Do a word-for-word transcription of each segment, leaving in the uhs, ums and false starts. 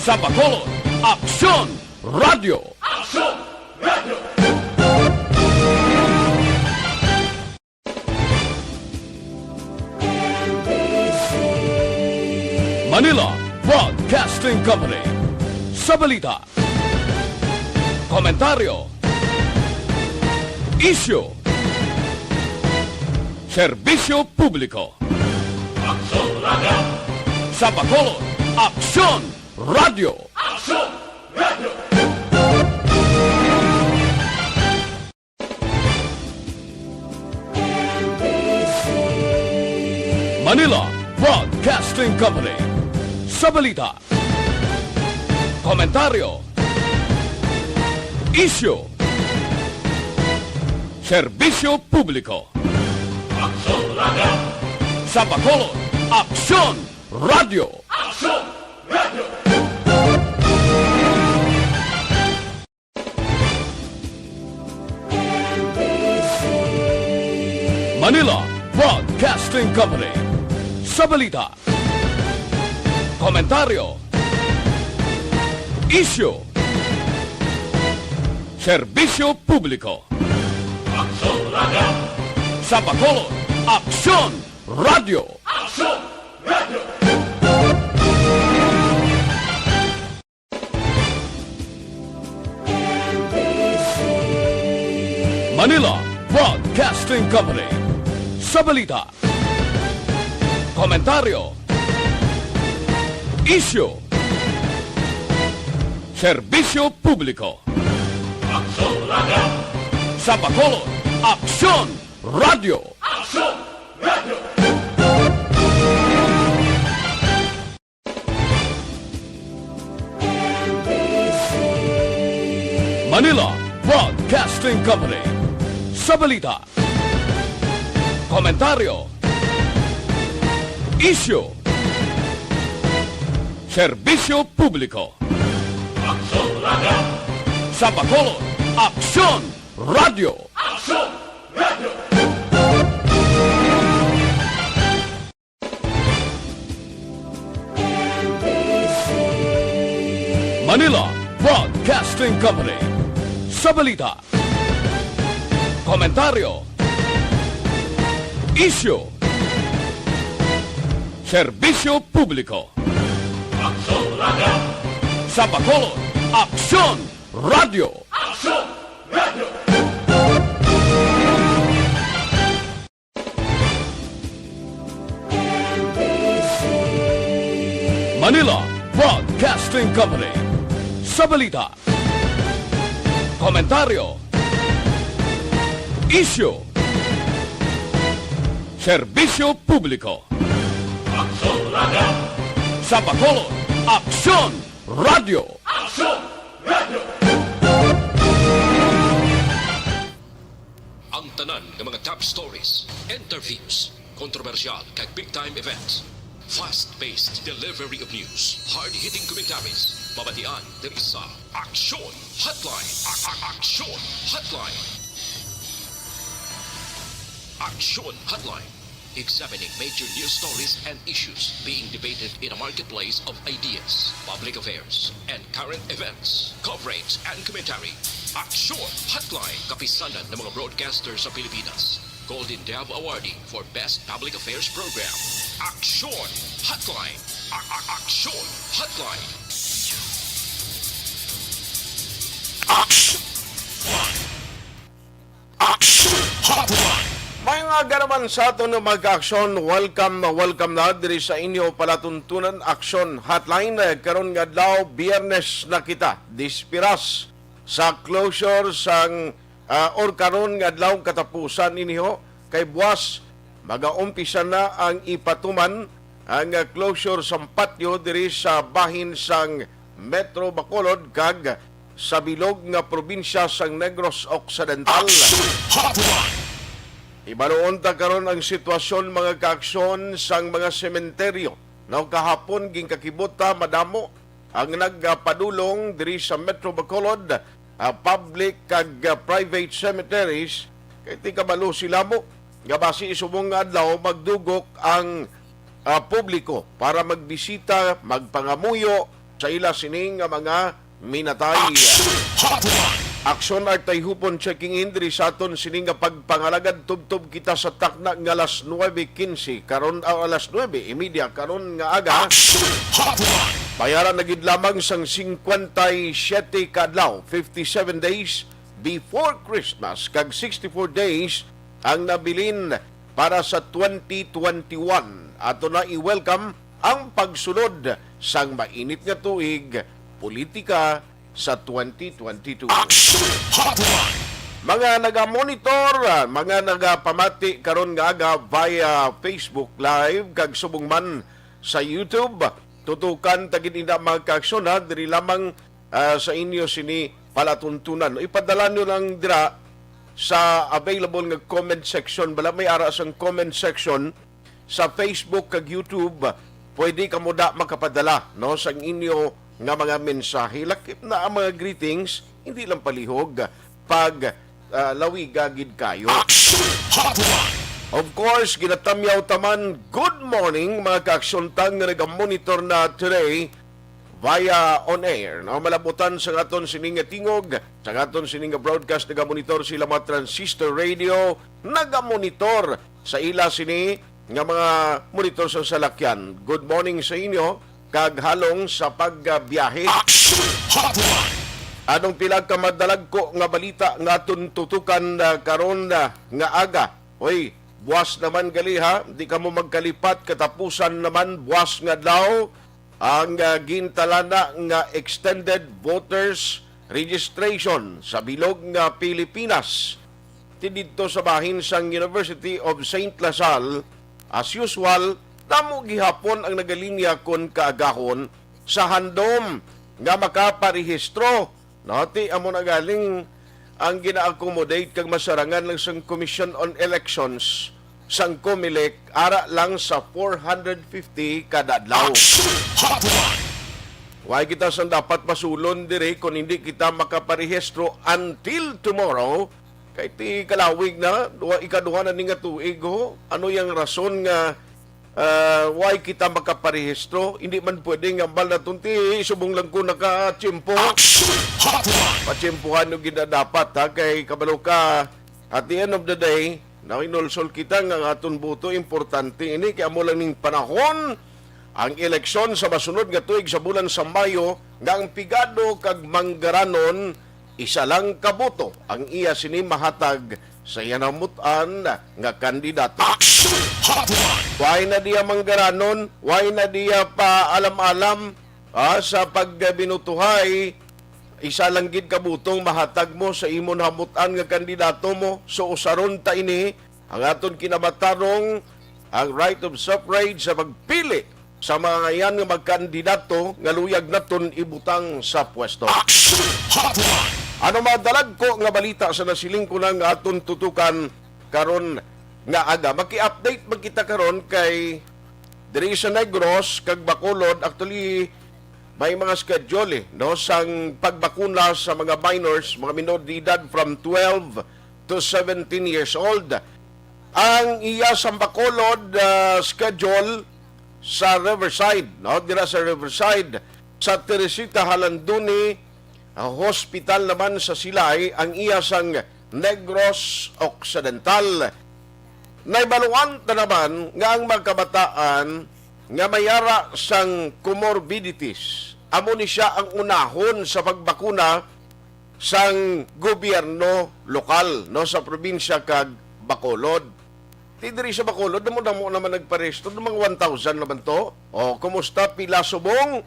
Sa Bacolod, Aksyon Radio. Aksyon Radio. Manila Broadcasting Company. Sa balita, komentaryo, isyu, serbisyo publiko. Aksyon Radio. Sa Bacolod, Aksyon Radio. Aksyon Radio. Manila Broadcasting Company. Sa balita, komentaryo, isyu, serbisyo publiko. Aksyon Radio. Sa Bacolod, Aksyon Radio. Aksyon Radio. Manila Broadcasting Company. Sa balita, komentaryo, isyu, serbisyo publiko. Aksyon Radio. Sa Bacolod, Aksyon Radio. Aksyon Radio. Manila Broadcasting Company. Sa balita, komentaryo, isyu, serbisyo publiko. Aksyon Radio. Sa Bacolod, Aksyon Radio. Aksyon Radio. Manila Broadcasting Company. Sa balita, komentaryo, isyu, serbisyo publiko. Aksyon Radio. Sa Bacolod, Aksyon Radio. Aksyon Radio. Manila Broadcasting Company. Sa balita, komentaryo, isyu, serbisyo publiko. Aksyon Radio. Sa Bacolod, Aksyon Radio. Aksyon Radio. Manila Broadcasting Company. Sa balita, komentaryo, isyu, serbisyo publiko. Aksyon Radio. Sa Bacolod, Aksyon Radio. Aksyon Radio. Ang tanan nga mga top stories, interviews, kontrobersyal kag big time events. Fast-paced delivery of news, hard-hitting commentaries, mabatian diri sa Aksyon Hotline. A- a- Aksyon Hotline. Aksyon Hotline. Examining major news stories and issues being debated in a marketplace of ideas, public affairs, and current events, coverage and commentary. Aksyon Hotline, kapisanan ng mga broadcaster sa Pilipinas. Golden Dove Awardee for Best Public Affairs Program. Aksyon Hotline. A- a- Aksyon Hotline. Aksyon. Aksyon Hotline. May nga ganaman sa aton nga mag-aksyon, welcome na welcome na diri sa inyo palatuntunan, Aksyon Hotline. Karon nga adlaw, Biyernes na kita, dispiras sa closure sang, ah, or karon nga adlaw katapusan ninyo, kay buwas magaumpisa na ang ipatuman ang, ah, closure sang patio diri sa bahin sang Metro Bacolod kag sa bilog nga probinsya sang Negros Occidental. Aksyon Hotline. Ibaluon ta karon ang sitwasyon, mga kaaksyon, sang mga sementeryo. No, kahapon ginkakibot ta madamo ang nagpadulong diri sa Metro Bacolod, ah, public kag, ah, private cemeteries, kay tingkabalo sila mo nga basi subong nga adlaw magdugok ang, ah, publiko para magbisita, magpangamuyo, sa ila sini nga mga minatay. Action Hotline. Aksyon Artay Hupon checking in diri sa aton sini nga pagpangalagad, tubtob kita sa takna nga alas nuebe quince karon, ah, alas nuebe y media karon nga aga. Action Hotline. Bayaran na gid lamang sang singkwenta y siyete ka adlaw, fifty-seven days before Christmas, kag sixty-four days ang nabilin para sa twenty twenty-one. Ato na i-welcome ang pagsulod sang mainit nga tuig, politika sa twenty twenty-two. Action Hotline. Mga nagamonitor, ah, mga nagapamati karon nga aga via Facebook Live kag subong man sa YouTube, tutukan ta gid ina, mga kaaksyon, ha, diri lamang, ah, sa inyo sini palatuntunan. Ipadala nyo lang dira sa available nga comment section. Bala may ara sang comment section sa Facebook kag YouTube, pwede kamo da makapadala, no, sang inyo nga mga mensahe. Lakip na ang mga greetings, hindi lang palihog pag, ah, lawiga gid kayo. Action Hotline. Of course, ginatamyaw taman, good morning, mga kaaksyon ta nga nagamonitor na today via on air, no? Malabutan sa aton sining nga tingog, sa aton sining nga broadcast, nagamonitor sila mga transistor radio, nagamonitor sa ila sini nga mga monitor sa salakyan. Good morning sa inyo, kag halong sa pagbiyahe. Action Hotline. Anong pila ka madalagko nga balita nga aton tutukan, ah, karon, ah, nga aga? Hoy, buwas naman gali, ha? Di kamo magkalipat, katapusan naman, buwas nga adlaw ang, ah, gintalana nga extended voters registration sa bilog nga Pilipinas. Ti didto sa bahin sang University of Saint La Salle, as usual, damo gihapon ang nagalinya kon kaagahon sa handom nga makaparehistro. No, ti amo na galing ang gina-accommodate kag masarangan lang sang Commission on Elections sang Comelec, ara lang sa four hundred fifty kada adlaw. Action Hotline. Way kita sang dapat masulon diri kon hindi kita makaparehistro until tomorrow. Kay ti kalawig na, duha, ikaduha na ni nga tuig, ho. Ano yang rason nga, ah, way kita makaparehistro? Hindi man pwede nga ambal naton ti subong lang ko nakatiyempo. Action Hotline. Patiyempuhan nyo gid na dapat, ha? Kay kabalo ka, at the end of the day, nahinulsol kita nga ang aton boto importante ini, kay amo lang ning panahon ang eleksyon sa masunod nga tuig sa bulan sa Mayo, nga ang pigado kag manggaranon isa lang ka boto ang iya sini mahatag sa iya namut-an nga kandidato. Action Hotline. Way na diya manggaranon, way na diya pa alam-alam, ah, sa pagbinutuhay, isa lang gid ka botong mahatag mo sa imo nahamut-an nga kandidato mo. So, usaron ta ini, ang aton kinamatarong, ang right of suffrage sa pagpili sa mga yan nga magkandidato nga luyag naton ibutang sa pwesto. Action Hotline. Ano madalagko nga balita sa nasiling ko na nga aton tutukan karon nga aga? Maki-update man kita karon kay diri sa Negros kag Bacolod, actually, may mga schedule, eh, no, sang pagbakuna sa mga minors, mga minor de edad from twelve to seventeen years old. Ang iya sa Bacolod, ah, schedule sa Riverside, no, dira sa Riverside, sa Teresita Jalandoni, ah, Hospital naman sa Silay, ang iya sang Negros Occidental. Naibaluan ta naman nga ang mga kabataan nga may ara sang comorbidities, amo ni siya ang unahon sa pagbakuna sang gobyerno lokal, no, sa probinsya kag Bacolod. Ti diri sa Bacolod, damo-damo naman nagparehistro, mga one thousand naman to. O, kumusta, pila subong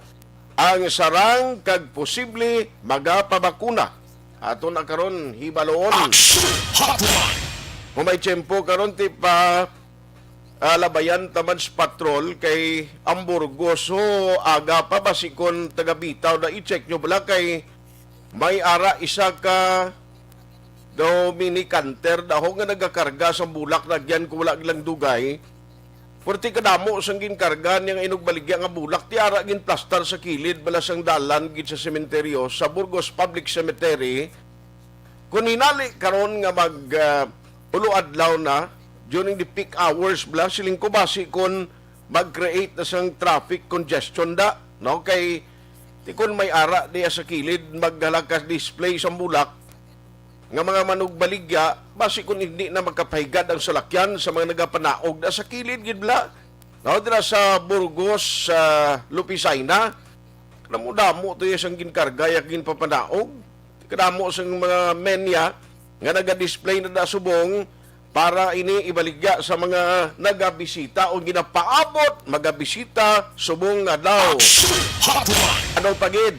ang sarang kag posible magapabakuna? Ato na karon hibaloon. Action Hotline. Kung may tiyempo karon, ti pa, ah, labayan ta man sa patrol kay ang Burgos, ho, aga pa, basi kon taga Bitaw na, i-check nyo bala kay may ara isa ka daw mini canter daw nga nagakarga sa bulak, nagyan ko wala lang dugay. Pwerte kadamo sang ginkarga niya nga inugbaligya nga bulak, ti ara ginplastar sa kilid bala sang dalan gid sa sementeryo sa Burgos Public Cemetery. Kun hinali karon nga mag, ah, ulo adlaw na, during the peak hours bala, siling ko basi kun mag-create na sang traffic congestion da, no? Kay Ti kon may ara diya sa kilid, maghalakas display sa bulak nga mga manugbaligya, basi kon hindi na makapahigad ang salakyan sa mga nagapanaog na sa kilid, gid bala. No, dira sa Burgos, sa Lupisaina, damo-damo to yung isang ginkarga, yung ginpapanaog. Kadamo sang mga menya nga naga-display na subong para ini ibaligya sa mga nagabisita o ginapaabot magabisita subong nga daw. Action Hotline! Ano pa gid?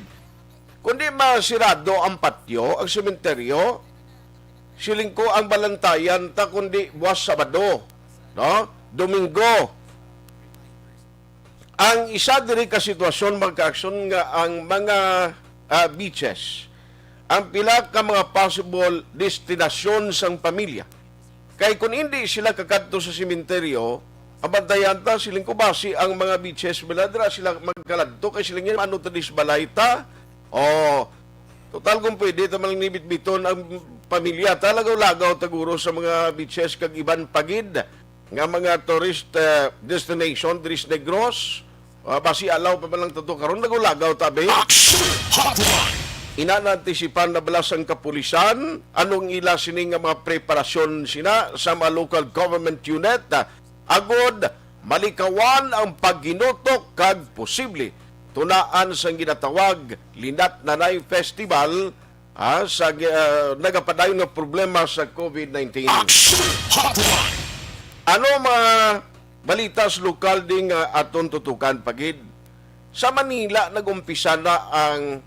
Kundi masirado ang patyo, ang sementeryo, siling ko ang balantayan ta kundi buwas Sabado, no? Domingo. Ang isa diri ka sitwasyon, mga kaaksyon, nga ang mga, ah, beaches, ang pila ka mga possible destinasyon sang pamilya. Kay kung hindi sila kakadto sa sementeryo, ang bantayan ta, siling ko, basi ang mga beaches, wala dira sila magkaladto, kay siling niya, ano ta dis balay ta? O, total kung pwede, ta man lang nibitbiton ang pamilya ta, lagaw-lagaw ta guro sa mga beaches kag iban pa gid nga mga tourist, eh, destination diri sa Negros. Ah, basi alaw pa man lang tato karon, lagaw-lagaw ta, be. Action Hotline! Ina, naantisipan na bala sang kapulisan anong ila sini nga mga preparasyon sina sa mga local government unit, ah, agod malikawan ang paghinutok kag posible tunaan sang ginatawag Linat Nanay Festival, ah, sa gi-, ah, nagapadayon nga problema sa covid nineteen. Action Hotline! Ano mga balita sa lokal di nga aton tutukan pa gid? Sa Manila, nag-umpisa na ang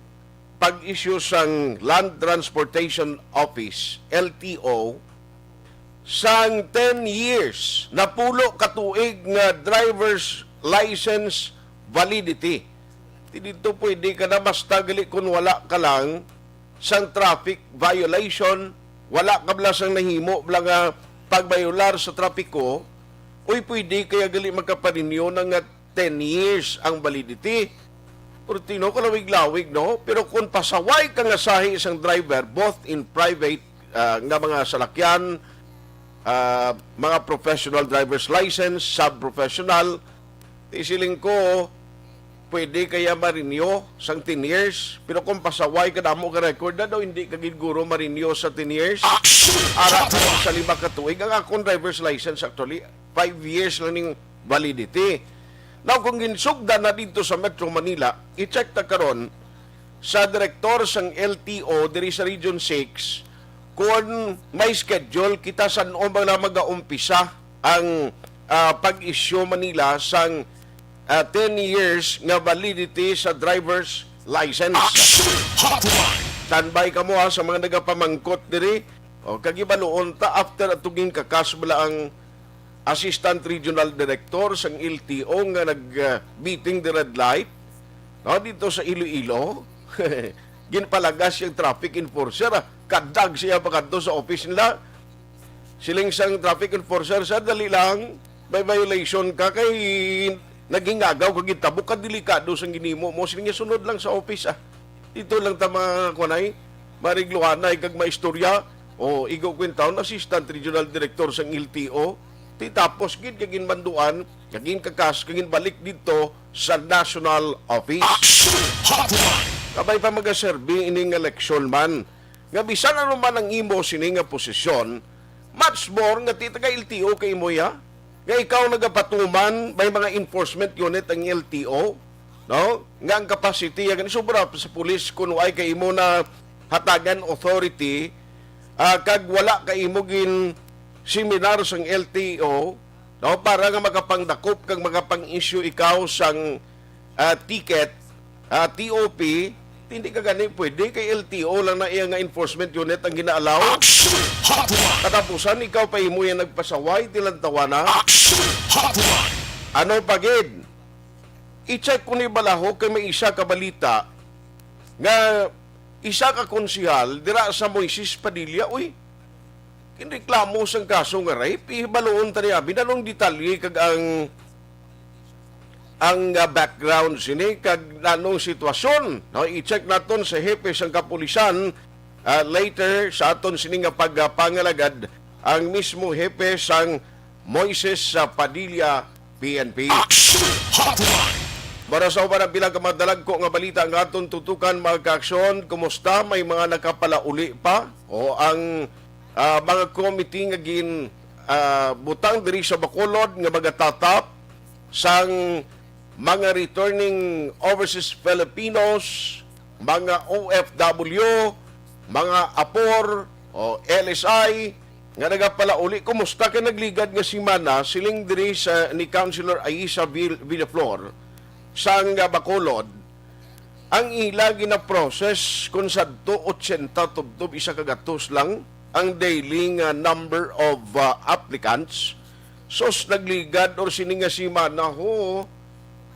pag-issue sang Land Transportation Office, L T O, sang ten years, napulo ka tuig nga driver's license validity. Ti dito pwede ka na basta gali kun wala ka lang sang traffic violation, wala ka bala sang nahimo bala nga pagbayolar sa trapiko, uy, pwede kaya gali magkaparinyo na nga ten years ang validity. Pero tino ka lawig-lawig, no? Pero kung pasaway ka nga sahi sang driver, both in private, ah, nga mga salakyan, ah, mga professional driver's license, sub-professional, ti siling ko, pwede kaya ma-renew sang ten years. Pero kung pasaway ka, damo ka record na daw, hindi ka gid guro ma-renew sa ten years. Action! Ara ka lang sa lima ka tuig. Ang akong driver's license, actually, five years lang ning validity. Now, kung ginsugdan na dito sa Metro Manila, i-check ta karon sa direktor sang L T O diri sa Region six kung may schedule kita san-o ba na mag-aumpisa ang, ah, pag-issue Manila sang, ah, ten years nga validity sa driver's license. Action Hotline! Standby kamo, ha, sa mga nagapamangkot diri. O, kag ibaluon ta, after ato ginkakas bala ang Assistant Regional Director sang L T O nga nag, ah, beating the red light, no, dito sa Iloilo. Ginpalagas siyang traffic enforcer, ah. Kadag siya pakadto sa office nila. Siling sang traffic enforcer, "Sir, dali lang, may violation ka kay nagingagaw ka, gintabok ka, delikado sang ginimo mo." Siling niya, "Sunod lang sa office, ah. Dito lang ta mga kuanay, marigluhanay kag maistorya." O, igo kwentaon, Assistant Regional Director sang L T O. Ti tapos gid kay ginbanduan, kag ginkakas, kag ginbalik didto sa National Office. Action Hotline! Kabay pa magaserbi ini nga leksyon man, nga bisan ano man ang imo sini nga posisyon, much more nga ti taga L T O ka imo, ya, nga ikaw nagapatuman, may mga enforcement unit ang L T O, no? Nga ang capacity nga sobra pa sa pulis kuno ay kay imo na hatagan authority, ah, kag wala ka imo gin seminar sang L T O, no, para nga makapangdakop kag makapang-issue ikaw sang, ah, ticket, ah, T O P, hindi ka gani pwede kay L T O lang na iya nga enforcement unit ang ginaalaw. Action Hotline! Katapusan, ikaw pa imo yan nagpasaway, tilantawa na. Action Hotline! Ano pa gid? I-check ko ni balaho kay may isa ka balita nga isa ka konsehal dira sa Moises Padilla, uy, ginreklamo sang kaso nga rape. Ihibaluon ta ni abi nanong detalye kag ang, ang, ah, background sini kag nanong sitwasyon. No, i-check naton sa hepe sang kapulisan, ah, later sa aton sini nga pagpangalagad ang mismo hepe sang Moises sa Padilla P N P. Action Hotline! Para sa uban ang pila ka madalagko nga balita nga aton tutukan, mga kaaksyon, kumusta? May mga nakapalauli pa? O ang, ah, mga committee nga gin, ah, butang diri sa Bacolod nga magatatap sang mga returning overseas Filipinos, mga O F W, mga apor o L S I nga nagapalauli. Kumusta kay nagligad nga semana, siling diri sa ni Councilor Aisa Vill-, Villaflor sang, ah, Bacolod, ang ila gina-process kon sadto ochenta tubtob isa ka gatos lang ang daily nga number of, ah, applicants. Sus, nagligad or sini nga semana ho,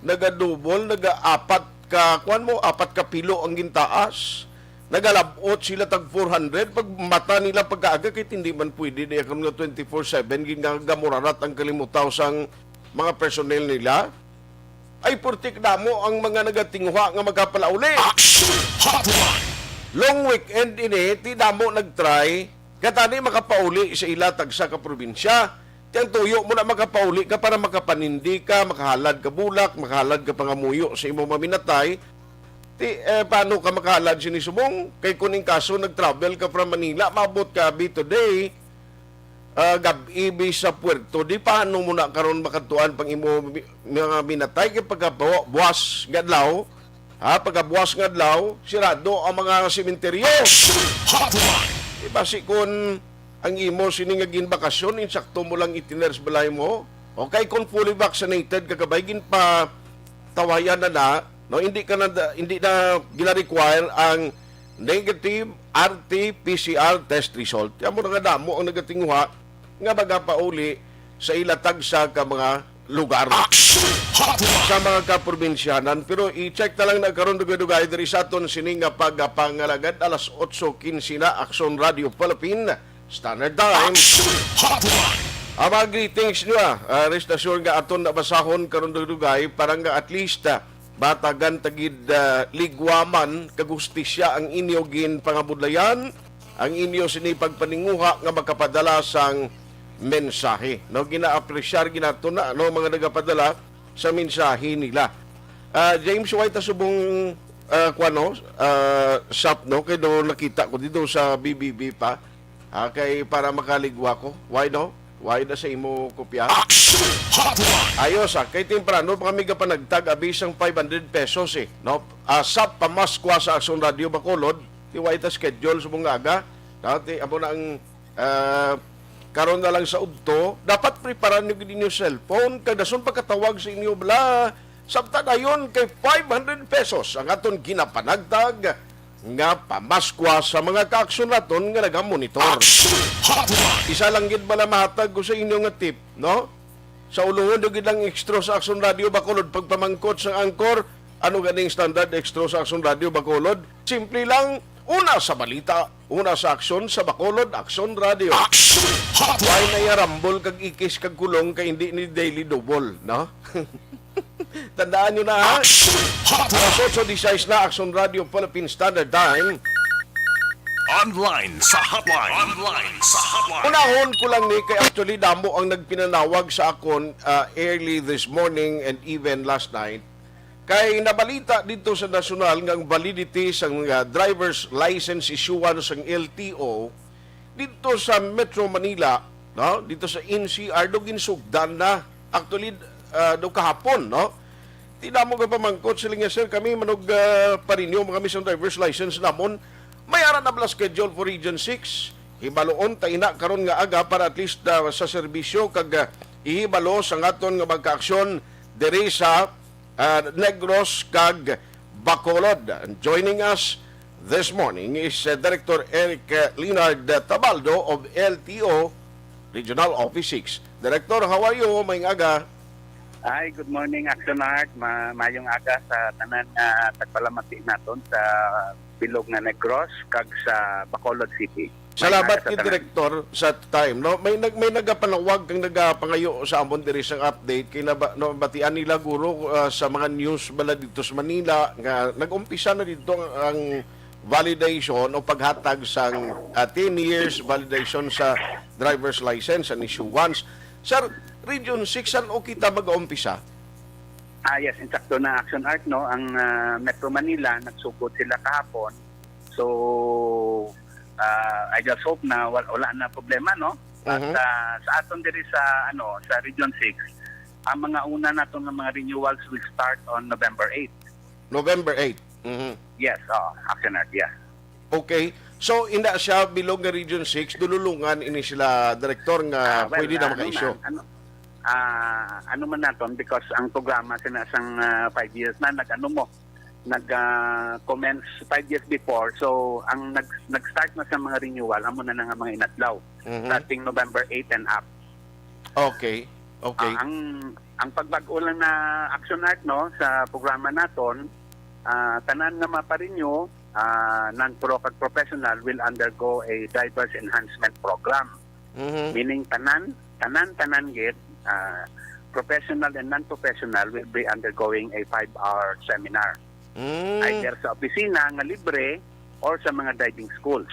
nagadubol, nagaapat ka, kuwan mo, apat ka pilo ang gintaas. Nagalabot sila tag four hundred. Pag mata nila pagkaaga, kay hindi man pwede na karon nga twenty-four seven, ginagamurarat ang kalimutaw sang mga personnel nila. Ay, purtik damo ang mga nagatinguha nga magapalauli. Action Hotline! Long weekend ini, ti damo nagtry, katani makapauli sa ila tagsa ka probinsya. Ti ang tuyo mo na makapauli ka para makapanindi ka, makahalad ka bulak, makahalad ka pangamuyo sa imo maminatay. Ti, eh, paano ka makahalad sini subong? Kay kung in kaso nag-travel ka from Manila, maabot ka abi today, ah, gab-i bi sa puerto, di paano mo na karon makadtuan pang imo mi-, mga minatay kay pagkabuwas nga adlaw, ha, pagkabuwas nga adlaw, sirado ang mga sementeryo. Action Hotline! Di basi kun ang imo sini nga ginbakasyon, insakto mo lang itiners balay mo, o kay kung fully vaccinated ka kabay, ginpatawayan na na, no, hindi ka na, hindi na gina-require ang negative R T P C R test result. Kaya mo na nga damo ang nagatinguha nga magapauli sa ila tagsa ka mga lugar. Action Hotline! Sa mga kaprobinsyanan. Pero i-check na lang na karon dugay-dugay diri sa aton sini nga pagapangalagad, alas otso quince na, Action Radio Philippine Standard Time. Action Hotline! Ang mga greetings nyo, ah, ah, rest assured nga aton nabasahon karon dugay-dugay para nga at least, ah, matagan ta gid, ah, ligwaman kag hustisya ang inyo ginpangabudlayan, ang inyo sini pagpaninguha nga makapadala sang mensahe. No, gina-appreciate gid nato na, no, mga nagapadala sa mensahe nila. Ah, James, why ta subong, ah, kuwan, no? Ah, shop, no? Kay do nakita ko dito sa B B B pa. Ah, kay para makaligwa ko. Why, no? Why na sa imo kopya? Action Hotline! Ayos, ah. Kay temprano pa kami gapanagtag, abi sang five hundred pesos, eh, no? Ah, sa pamaskwa sa Action Radio Bacolod, ti why ta schedule sa mga aga. Dati, amo na ang, ah, karon na lang sa udto. Dapat preparan nyo gid inyo cellphone. Kag dason pagkatawag sa inyo, bala, sabta dayon kay five hundred pesos ang aton ginapanagtag nga pamaskwa sa mga kaaksyon naton nga nagamonitor. Action Hotline! Isa lang gid bala mahatag ko sa inyo nga tip, no? Sa ulohon nyo gid lang extra sa Action Radio Bacolod, pagpamangkot sa anchor, ano ganing standard extra sa Action Radio Bacolod? Simple lang, una sa balita, una sa aksyon sa Bacolod, Action Radio. Action Hotline! Why na iya rambol kag ikis kag kulong kay hindi ni daily double, no? Tandaan nyo na, ha? Action Hotline! Alas otso disais na, Action Radio Philippine Standard Time. Online sa hotline. Online sa hotline. Unahon ko lang ni, kay actually damo ang nagpinanawag sa akon, ah, early this morning and even last night. Kay nabalita dito sa nasyonal nga ang validity sa, ah, driver's license issuance sang L T O dito sa Metro Manila, no? Dito sa N C R, do ginsugdan na. Actually, ah, do kahapon, no? Ti damo nga pamangkot, siling niya, "Sir, kami manog, ah, pa-renew mo kami sa driver's license namon. May ara na bala schedule for Region six? Hibaluon ta ina karon nga aga para at least, ah, sa serbisyo kag, ah, ihibalo sa ngaton nga magkaaksyon diri sa, ah, Negros kag Bacolod." And joining us this morning is, uh, Director Eric, uh, Leonard, uh, Tabaldo of L T O Regional Office six. Director, how are you? Maayong aga. Hi, good morning, Action Art. Ma-, mayong aga sa tanan nga tagpalamati naton sa bilog nga Negros kag sa Bacolod City. Salamat kay Director sa time, no? May nag-, may nagapanawag kang nagapangayo sa amon diri sang update kay naba-, nabatian nila guro, ah, sa mga news bala dito sa Manila nga nag-umpisa na dito ang, ang validation o paghatag sang, ah, ten years validation sa driver's license and issuance. Sir, Region six, san o kita mag-umpisa? Ah, yes, insakto na, Action Art, no? Ang, ah, Metro Manila, nagsugod sila kahapon. So, ah, I just hope na wal-, wala na problema, no? At, Mhm. ah, sa aton diri sa, ano, sa Region six, ang mga una nato nga mga renewals will start on November eight. November eight. Mhm. Yes, oo, Action Art, yeah. Okay. So, ina siya, bilog nga Region six, dululungan ini sila, Direktor, nga Ah, well, pwede na ah, ano maka-issue? man, ano, ah, ano man naton, because ang programa sina sang, ah, five years na, nag-ano mo, nag, ah, commence five years before. So, ang nag-, nag-start na sa mga renewal, amo na na nga mga inadlaw, Mhm. starting November eight and up. Okay. Okay. Ah, ang, ang pagbag-o lang na, Action Art, no, sa programa naton, ah, tanan nga maparenew, ah, non-pro kag professional will undergo a driver's enhancement program. Mhm. Meaning tanan, tanan, tanan gid, ah, professional and non-professional will be undergoing a five-hour seminar. Mm. Either sa opisina nga libre or sa mga driving schools.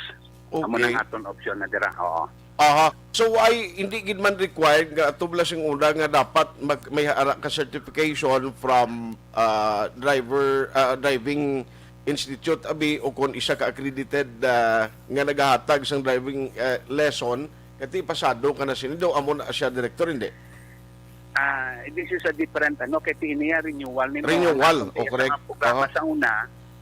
Amo Okay. nang aton opsyon na dira. Oo. Aha. So, ay hindi gid man required nga atubla sing una nga dapat mag-, may ara ka certification from, ah, driver, ah, driving institute, abi, o kon isa ka accredited, ah, nga nagahatag sang driving, ah, lesson, kati pasado ka na sini, daw amo na siya, Direktor, hindi? Ah, this is a different, ano, kay iniya renewal ni mo. Renewal, Ang aton oh, correct. Ang programa Aha. sa una,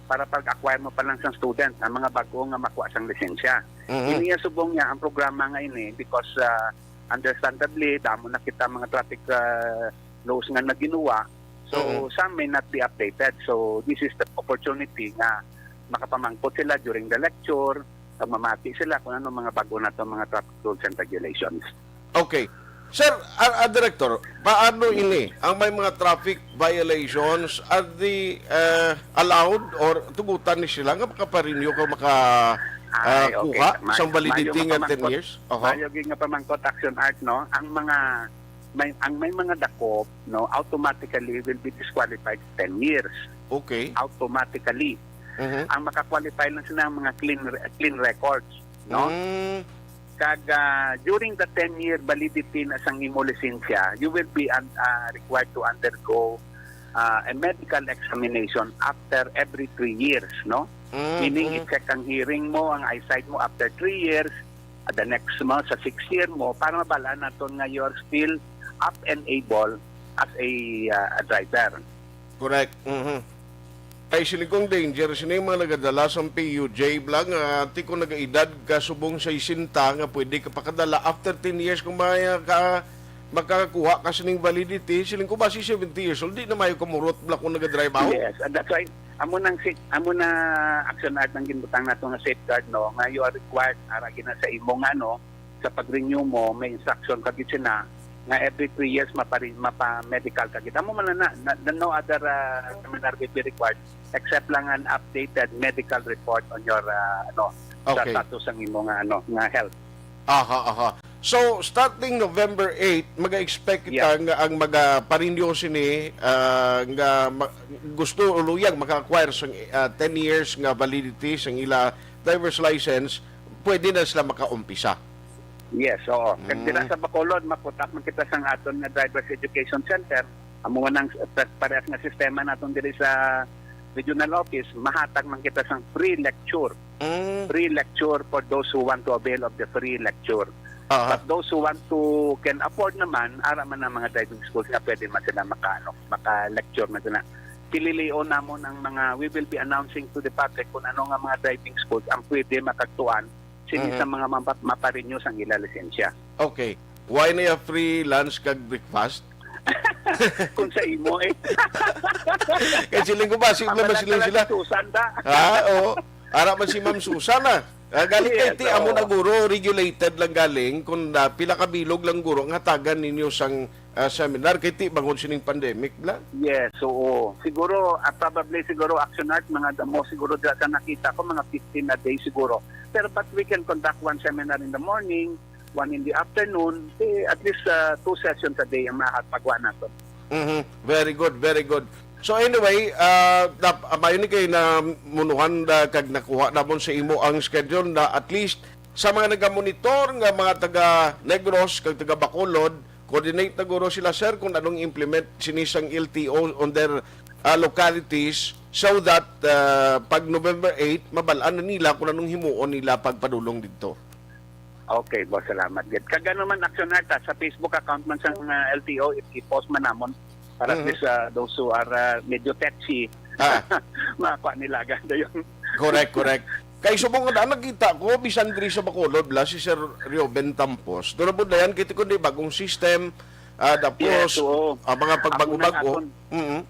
para pag-acquire mo pa lang sang student, ang mga bago nga makuha sang lisensya. Mhm. Iniya subong niya ang programa nga ini because, ah, understandably, damo na kita mga traffic, ah, laws nga naginuwa. So, Mhm. some may not be updated. So, this is the opportunity nga makapamangkot sila during the lecture, pag mamati sila kung ano mga bago na to, mga traffic rules and regulations. Okay. Sir, ah, ah, Director, paano ini? Ang may mga traffic violations, are they, uh, allowed or tugutan ni sila nga makaparenew o maka, ah, Ay, okay. kuha Ma-, sang validity maayo nga nga ten pamangkot. Years? Oho. Maayo gyud nga pamangkot, Action Art, no? Ang mga may, ang may mga dakop, no, automatically will be disqualified ten years. Okay. Automatically. Mhm. Ang maka-qualify lang sila ang mga clean re-, clean records, no? Mm. Kag, ah, during the ten-year validity na sang imo lisensya, you will be un-, ah, required to undergo, ah, a medical examination after every three years, no? Mm, Meaning, mm. i-check ang hearing mo, ang eyesight mo after three years, ah, the next mo, sa sixth year mo, para mabalaan naton nga you are still up and able as a, ah, a driver. Correct. Mhm. Ay, sini kong danger, sini yung mga nagadala sa P U J, bla, nga ti ko nagaedad ka subong sesenta nga pwede ka pakadala after ten years kung may ka, makakuha ka sining validity, siling ko ba si seventy years old, di na mayo kamurot, bla, kung nagadrive ako. Yes, and that's why, amo nang si-, amo na, Action Art, ang ginbutang nato nga safeguard, no, nga you are required, ara gina sa imo nga, no, sa pag-renew mo, may instruction ka gid sina nga every three years mapari-, mapa-medical ka gid. Amo man na, na, na no other, ah, seminar will be required except lang an updated medical report on your, ah, ano, sa Okay. status ang imo nga, ano, nga health. Aha, aha. So, starting November eight, mag-expect kita Yeah. nga ang magaparenew sini, ah, nga ma-, gusto o luyag maka-acquire sang, ah, ten years nga validity sang ila driver's license, pwede na sila makaumpisa. Yes, oo. Kag dira Mm. sa Bacolod, maputak man kita sang aton nga Drivers Education Center. Amo man ang pa-, parehas nga sistema naton diri sa regional office, mahatag man kita sang free lecture. Mm. Free lecture for those who want to avail of the free lecture. Aha. But those who want to, can afford naman, ara man ang mga driving schools nga pwede man sila maka-, ano, maka-lecture man sila. Pililion namon ang mga, we will be announcing to the public kung ano nga mga driving schools ang pwede makagtuan sini Mhm. sa mga mapa-, maparenew sang ila lisensya. Okay. Why na ya free lunch kag breakfast? Kung sa imo, eh. Kay siling ko ba, simple Ang man siling nagdala sila. Si Susan, da. Ha? Oo. Ara man si Ma'am Susan, ah. Ah, galing kay Yes, ti, amo oo. na guro, regulated lang galing kung, ah, pila ka bilog lang guro ang hatagan ninyo sang, ah, seminar kay ti bangod sining pandemic, bla? Yes, oo. Siguro, ah, probably siguro, Action Art, mga damo siguro dira sa nakita ko, mga fifteen a day siguro. Pero but we can conduct one seminar in the morning, one in the afternoon. Eh, at least, ah, two sessions a day ang makapagawa nato. Mhm. Very good, very good. So anyway, ah, nap-, amayo ni kay na munuhan na kag nakuha namon sa imo ang schedule na at least sa mga nagamonitor nga mga taga Negros kag taga Bacolod, coordinate na guro sila, sir, kung anong implement sini sang L T O on their, ah, localities, so that, ah, pag November eight, mabal-an na nila kung anong himuon nila pagpadulong didto. Okay, boss, salamat gid. Kag ano man, Action Art, ah, sa Facebook account man sang, ah, L T O, i-, i-post man namon para at Mhm. least, ah, those who are, ah, medyo tetchy, Ah. makakuha nila agad yun. Correct, correct. Kay subong nga nakita ko, bisan diri sa Bacolod, bala, si Sir Reuben Tampos, doon na po dayan, kiti ko di bagong system, ah, tapos, Yes, oo. ah, mga Amo na pagbago-bago. aton. Mm.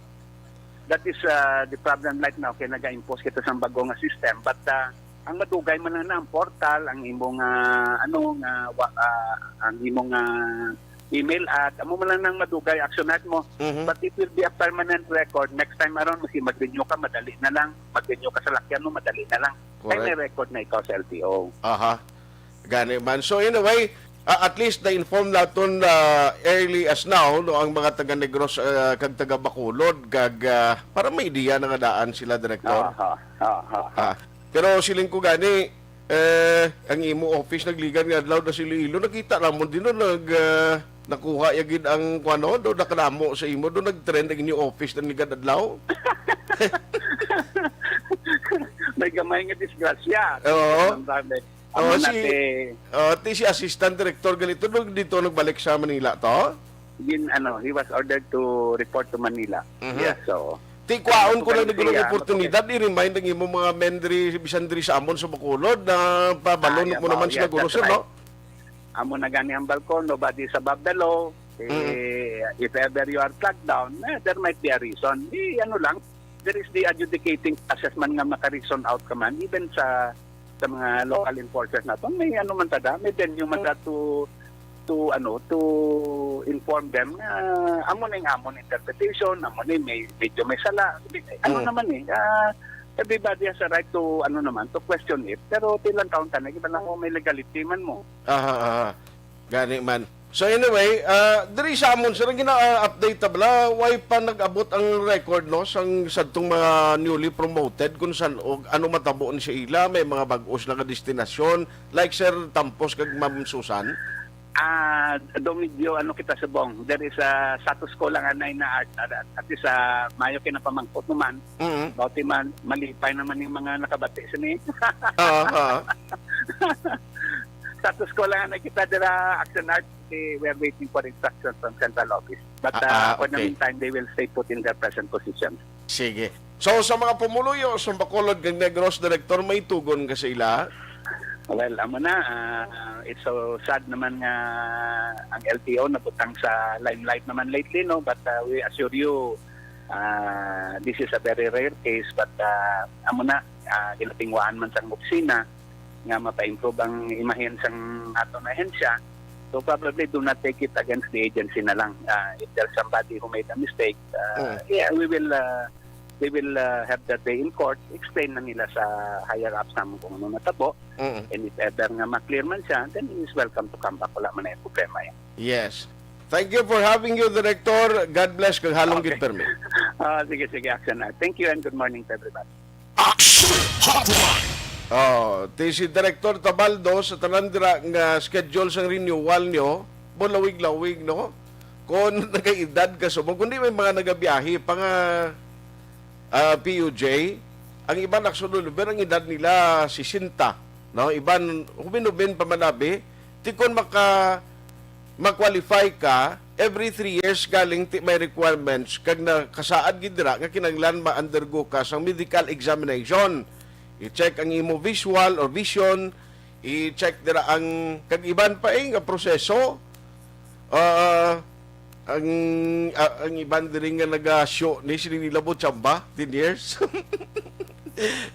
That is, ah, the problem right now, kay naga-impose kita sa bago nga system. But, ah, ang madugay man lang na ang portal, ang imong, ah, ano, nga, wa-, ah, ang imong, ah, email ad, amo man lang nang madugay, Action Art mo. Mhm. But it will be a permanent record. Next time aron, masi mag-renew ka, madali na lang. Mag-renew ka sa lakyan mo, madali na lang. Kay may Correct. record na ikaw sa L T O. Aha. Gani man. So, anyway, ah, at least na-inform naton, ah, early as now, no, ang mga taga Negros, ah, kag taga Bacolod, kag, ah, para may idea na nga daan sila, Director. Aha, aha, aha. Ah, pero siling ko gani, eh, ang imo office nagligan nga adlaw na sa Iloilo, nakita namon din, no, nag, ah, nakuha ya gid ang kuan, no, do nakadamo sa imo, do nag-trend ang inyo office na ligad adlaw. May gamay nga disgrasya. Oo. Ang dami. Oo, Amo na si, ti oh, ti si Assistant Director ganito, nung dito nagbalik sa Manila to? Gin-, ano, he was ordered to report to Manila. Mhm. Yes, so, Ti kwaon ko lang nagulong oportunidad, i-remind ang imong mga men diri, bisan diri sa amon sa Bacolod, na pabalon Ayaw mo naman ba? Sila Yes, gulo, that's sir, right. No? Amo na gani ang balkon, nobody is above the law. Eh, Mm. if ever you are flagged down, eh, there might be a reason. Eh, ano lang, there is the adjudicating process man nga maka-reason out ka man, even sa, sa mga local enforcers naton. May ano man tada, may venue man ta to, to, ano, to inform them nga amo na yung amon interpretation, amo na yung may, medyo may sala. Ano Mm. naman eh, ah, everybody has a right to, ano naman, to question it. Pero tilang taon ka na, iba lang mo may legality man mo. Aha, aha. Gani man. So anyway, ah, diri sa amon, sir, ang gina-update ta bala, way pa nag-abot ang record, no, sang sadtong mga newly promoted, kung san o ano matabo ni sa ila, may mga bag-os na nga destinasyon, like Sir Tampos kag Ma'am Susan. Ah, do medyo ano kita subong. There is a status quo lang anay na art, at, at least, ah, mayo kinapamangkot naman. Mm. Bauti man, malipay naman yung mga nakabati sini. Oo, oo. Status quo lang anay kita dira, Action Art. Eh, we are waiting for instructions from central office. But, Ah, uh, ah, for the okay. meantime, they will stay put in their present position. Sige. So, sa mga pumuluyo sa Bacolod kag Negros, Director, may tugon ka sa ila? Well, amo na, ah, it's so sad naman nga ang L T O nabutang sa limelight naman lately, no? But, uh, we assure you, uh, this is a very rare case, but, uh, amo na, uh, ginatingwaan man sang opisina nga mapa-improve ang imahen sang aton ahensya. So probably do not take it against the agency na lang. Uh, if there's somebody who made a mistake, uh, Mm. yeah, we will, uh, we will, uh, have that day in court. Explain na nila sa higher ups naman kung ano natabo. Mm. And if ever nga ma-clear man siya, then he is welcome to come back. Wala man na yung problema yan. Yes. Thank you for having you, Director. God bless kag halong Okay. gid permi. Ah, sige, sige, Action na. Thank you and good morning to everybody. Action Hotline. Oh, ti si Director Tabaldo, sa tanan dira nga schedule sang renewal nyo, bo lawig-lawig, no? Kung nagaedad ka subong, kundi may mga nagabiyahe pa nga, ah, P U J, ang iban actually, ang edad nila sesenta, no? Iban, hubin-hubin pa man abi, ti kon maka, ma-qualify ka, every three years galing ti may requirements kag nakasaad gid dira nga kinahanglan ma-undergo ka sang medical examination. I-check ang imo visual or vision, i-check dira ang kag iban pa, eh, nga proseso. Ah, ang, ah, ang iban diri nga nagasyo ni sini nila mo tsamba, ten years.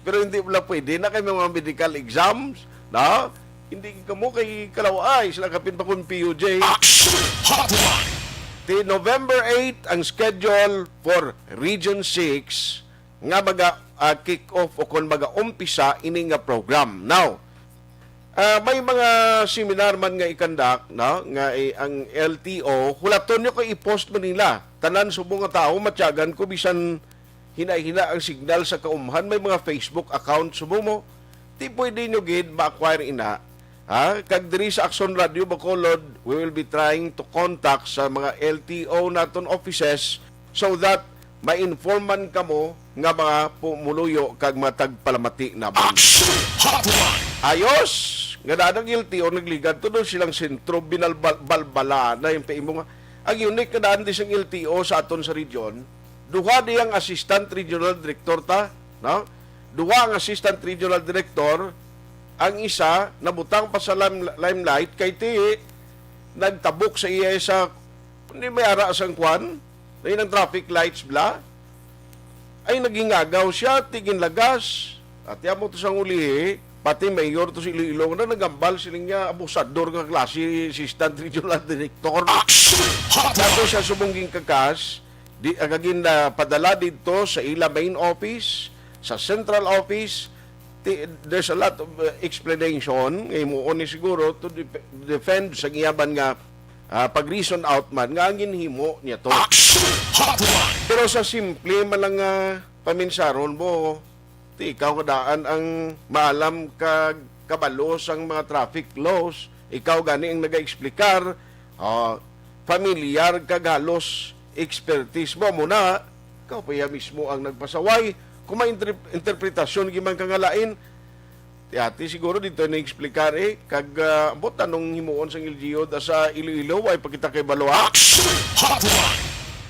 Pero hindi mo lang pwede na kay may mga medical exams, na? Hindi ka mo kay kalaway sila kapin pa kung P U J. Action Hotline. Ti November eight ang schedule for Region six nga maga, ah, kick off o kon maga umpisa ini nga program. Now, ah, may mga seminar man nga i-conduct, no, nga, eh, ang L T O, hulaton nyo kay i-post man nila. Tanan subong nga tawo, matyagan ko bisan hinay-hina ang signal sa kaumhan, may mga Facebook account subong mo. Ti pwede nyo gid ma-acquire ina. Ha? Kag diri sa Aksyon Radio Bacolod, we will be trying to contact sa mga L T O naton offices so that ma-informan kamo nga mga pumuluyo kag mga tagpalamati namon. Action Hotline! Ayos! Nga daan ang L T O nagligad, tudo silang sentro, binalbal-, balbala na yung paimo nga. Ang unique nga daan di sang L T O sa aton sa region, duha di ang assistant regional director ta, no? Duha ang assistant regional director, ang isa nabutang pa sa lime-, limelight kay ti nagtabok sa iya sa, hindi may ara sang kwan, na yun ang traffic lights bla. Ay, nagingagaw siya, tigin lagas. At yamo to sang ulihi, pati mayor to si Iloilo na nagambal siling niya, abusador nga klase, assistant regional director. Action Hotline! Ato siya subong ginkakas, di, agagin na padala didto sa ila main office, sa central office. Ti-, there's a lot of uh, explanation nga himuon ni siguro to dep- defend sa giyaban nga ah, pag-reason out man nga ang ginhimo niya to. Action Hotline! Pero sa simple man lang nga paminsaron mo, ti ikaw nga daan ang maalam kag kabalo sang mga traffic laws, ikaw gani ang nagaexplikar, ah, familiar kag halos expertise mo, amo na, ikaw pa iya mismo ang nagpasaway. Kung may interp-, interpretasyon giman ka nga lain, ti ati siguro dito na explicar eh, kag ah, ambot anong himuon sang L G U da sa Iloilo, way pa kita kay balo, ha? Action Hotline!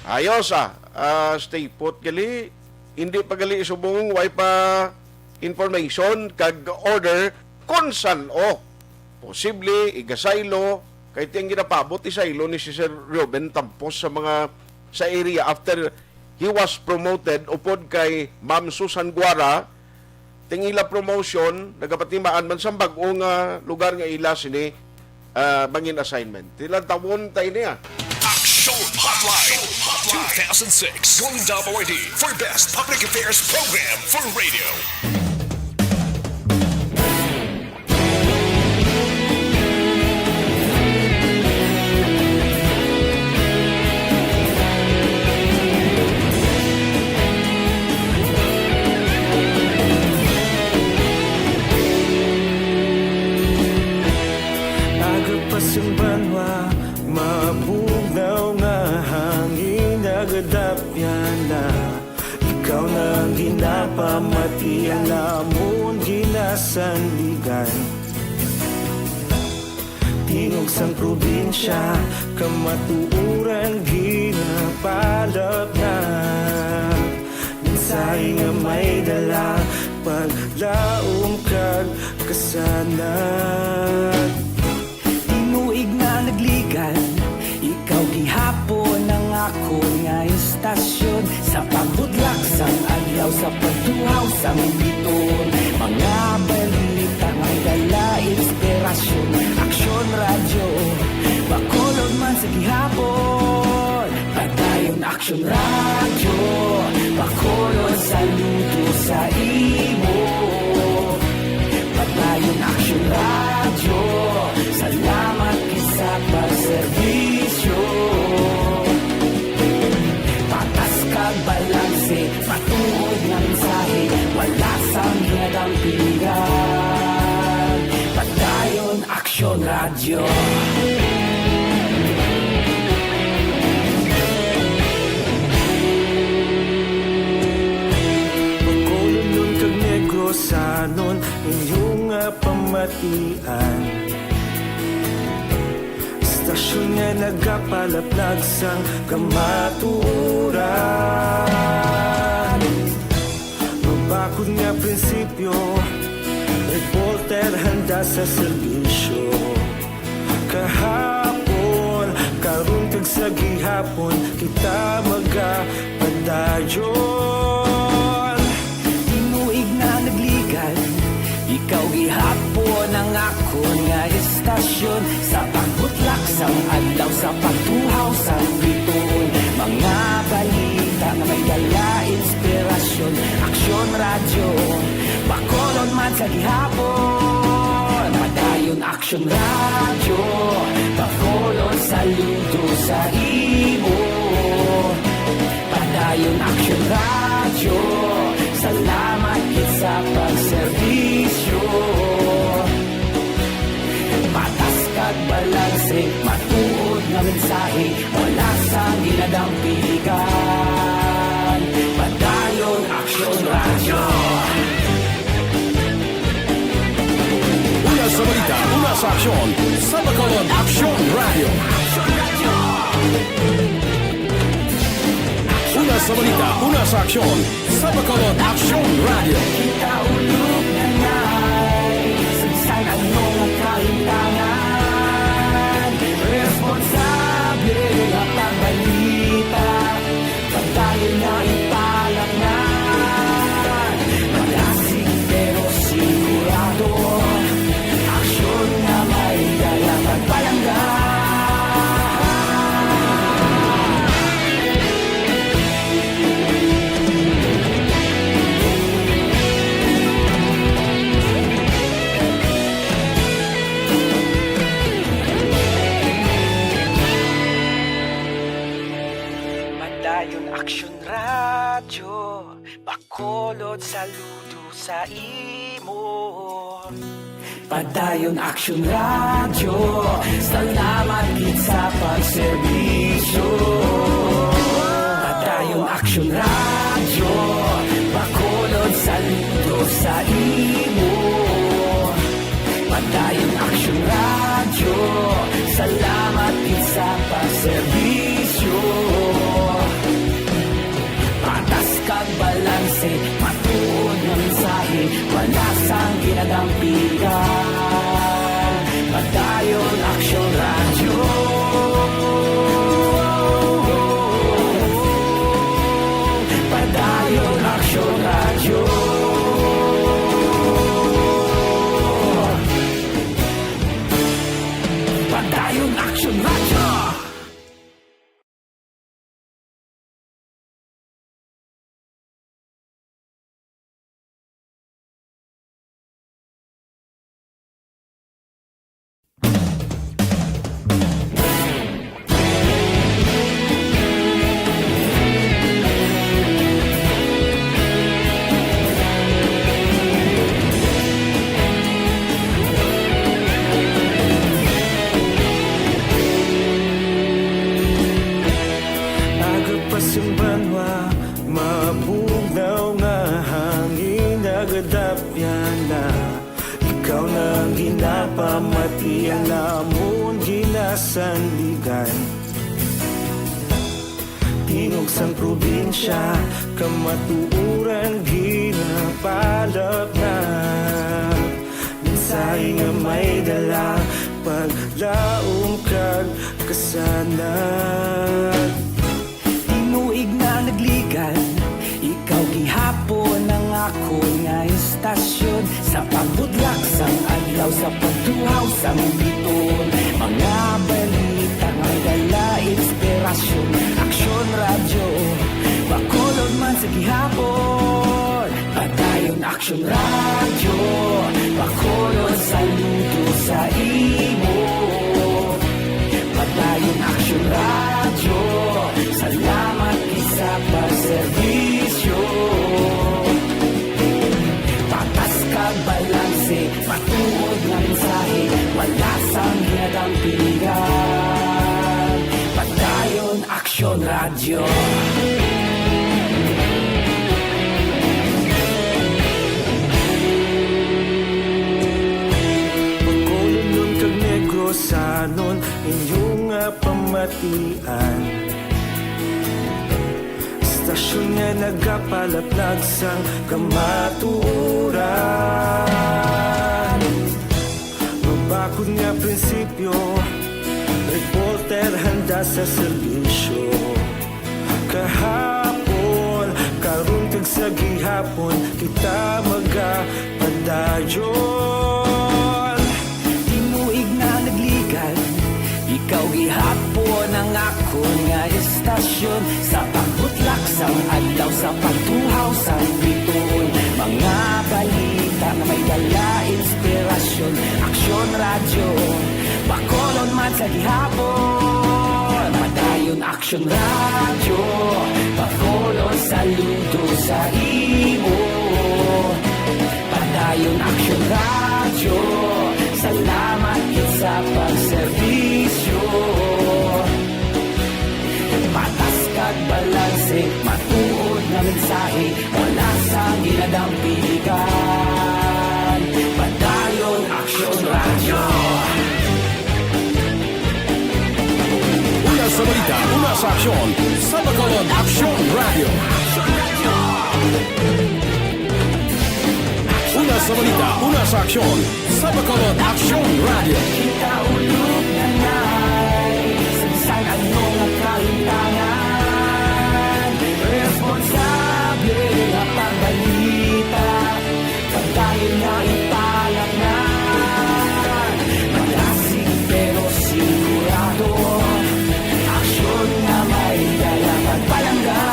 Ayos ah. Ah, stay put gali. Hindi pa gali subong way pa information kag order kung san-o posible igasaylo kay ti ang ginapabot isaylo ni si Sir Reuben Tampos sa mga sa area after he was promoted upod kay Ma'am Susan Guara. Ting ila promotion nagapatimaan man sang bag-o nga lugar nga ila sini ah, mangin assignment. Tilantawon ta ini ah. Action Hotline two thousand six Golden W R D for Best Public Affairs Program for Radio. Aga pa sang banwa, mabugnaw nga hangin, nagadapyan na. Ikaw na ang ginapamati, ang namon ginasandigan. Tingog sang probinsya, kamatuoran ginapalapnag. Mensahe nga may dala, paglaom kag kasanag. Tinuig na nagligan, ikaw gihapon ang akon nga istasyon. Sa pagbudlak sang adlaw, sa pagtuhaw sang bituon, mga balita may dala inspirasyon. Aksyon Radyo, Bacolod man sa gihapon. Padayon Aksyon Radyo, Bacolod, saludo sa imo. Padayon Aksyon Radyo, salamat gid sa pagserbisyo. Patas kag balanse, matuod nga mensahe, wala sang ginadampingan. Padayon Aksyon Radyo. Bacolodnon kag Negrosanon, inyo nga pamatian. Istasyon nga nagapalaplag sang kamatuoran. Mabakod nga prinsipyo, reporter handa sa serbisyo. Kahapon, karon kag sa gihapon, kita magapadayon. Tinuig na nagligan, ikaw gihapon ang akon nga istasyon. Sa pagbutlak sang adlaw, sa pagtuhaw sang bituon, mga balita nga may dala inspirasyon. Aksyon Radyo, Bacolod man sa gihapon. Padayon Aksyon Radyo, Bacolod, saludo sa imo. Padayon Aksyon Radyo, salamat gid sa pagserbisyo. Mensahe, wala sang ginadampigan. Padayon Aksyon Radyo. Una sa balita, una sa aksyon, sa Bacolod Aksyon Radyo. Una sa balita, una sa aksyon, sa Bacolod Aksyon Radyo. Kita ulog na ngay, sagsag ang mga kalintangan. Responsable nga pagbalita, pagdayon na ipalaknan. Malasig pero sigurado, aksyon nga may dala pagpalangga. Padayon Aksyon Radyo, Bacolod, saludo sa imo. Padayon Aksyon Radyo, salamat gid sa pagserbisyo. Padayon Aksyon Radyo, Bacolod, saludo sa imo. Padayon Aksyon Radyo, salamat gid sa pagserbisyo. Patas kag balanse, matuod nga mensahe, wala sang ginadampigan. Padayon Aksyon Radyo. Padayon Aksyon Radyo. Padayon Aksyon Radyo. Aga pa sing banwa, mabugnaw nga hangin nagadapyan na. Ikaw na ang ginapamati, ang amon ginasandigan. Tingog sang probinsya, kamatuoran ginapalapnag. Mensahe nga may dala, paglaom kag kasanag. Tinuig na nagligan, ikaw gihapon ang akon nga istasyon. Sa pagbutlak sang adlaw, sa pagtuhaw sang biton, mga balita nga may dala inspirasyon. Aksyon Radyo, Bacolod man sa gihapon. Padayon Aksyon Radyo, Bacolod, saludo sa imo. Padayon Aksyon Radyo, salamat gid sa pagserbisyo. Patas kag balanse, matuod nga mensahe, wala sang ginadampigan. Padayon Aksyon Radyo. Bacolodnon kag Negrosanon, inyo nga pamatian. Istasyon nga nagapalaplag sang kamatuoran. Mabakod nga prinsipyo, reporter handa sa serbisyo. Kahapon, karon, kag sa gihapon, kita magapadayon. Tinuig na nagligan, ikaw gihapon ang akon nga istasyon. Sa pagbutlak sang adlaw, sa pagtuhaw sang biton, mga balita nga may dala inspirasyon. Aksyon Radyo, Bacolod man sa gihapon. Padayon Aksyon Radyo, Bacolod, saludo sa imo. Padayon Aksyon Radyo, salamat gid sa pagserbisyo. Una sa aksyon, sa Bacolod Aksyon Radio. Una sa balita, una sa aksyon, sa Bacolod Aksyon Radio. Kita ulog na nai, sa bisan ano nga kalimtangan, responsable nga pagbalita. Padayon nga ipalaplag, malasig pero sigurado, aksyon nga may dala pagpalangga.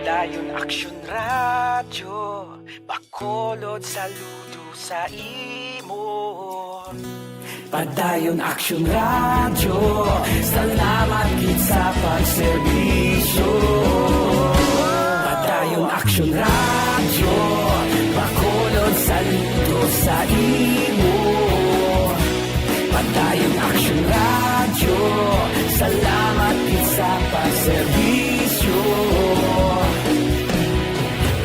Padayon Aksyon Radyo, Bacolod, saludo sa imo. Padayon Aksyon Radyo, salamat gid sa pagserbisyo. Padayon Aksyon Radyo, Bacolod, saludo sa imo. Padayon Aksyon Radyo, salamat gid sa pagserbisyo.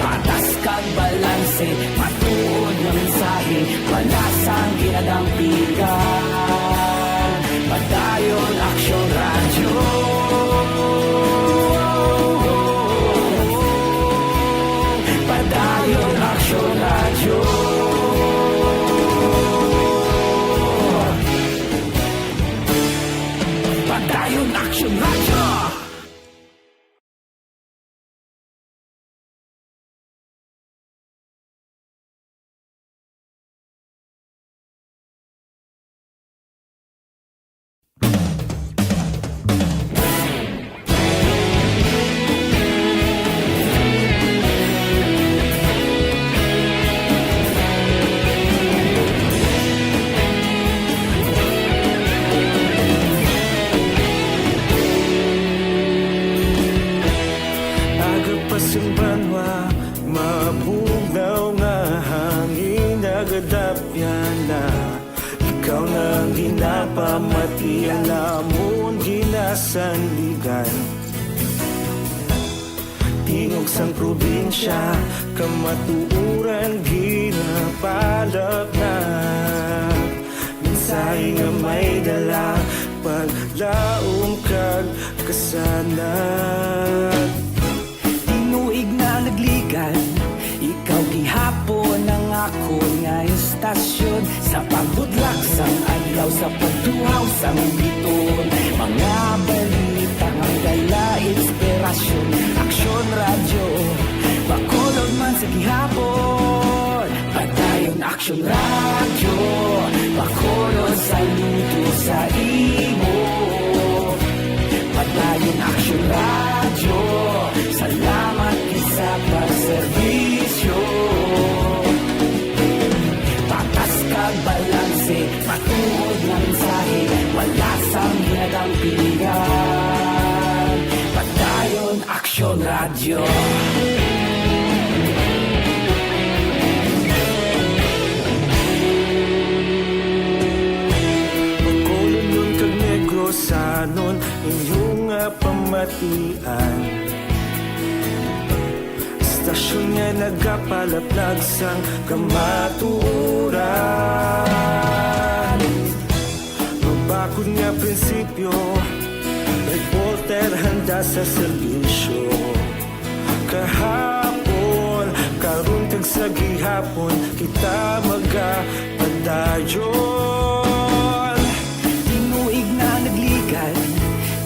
Patas kag balanse, matuod nga mensahe, wala sang ginadampigan. Padayon Aksyon Radyo. Padayon Aksyon Radyo. Padayon Aksyon Radyo. Aga pa sing banwa, mabugnaw nga hangin nagadapyan na. Ikaw na ang ginapamati, ang amon ginasandigan. Tingog sang probinsya, kamatuoran ginapalaplag. Mensahe nga may dala, paglaom kag kasanag. Tinuig na nagligad, ikaw gihapon ang akon nga istasyon. Sa pagbudlak sang adlaw, sa pagtuhaw sang bituon, mga balita nga dala inspirasyon. Aksyon Radyo, Bacolod man sa gihapon. Padayon Aksyon Radyo, Bacolod, saludo sa imo. Padayon Aksyon Radyo, salamat gid sa pagserbisyo. Patas kag balanse, matuod nga mensahe, wala sang ginadampigan. Padayon Aksyon Radyo. Bacolodnon kag Negrosanon, inyo nga pamatian. Istasyon nga nagapalaplag sang kamatuoran. Mabakod nga prinsipyo, reporter handa sa serbisyo. Kahapon, karon kag sa gihapon, kita magapadayon. Tinuig na nagligad,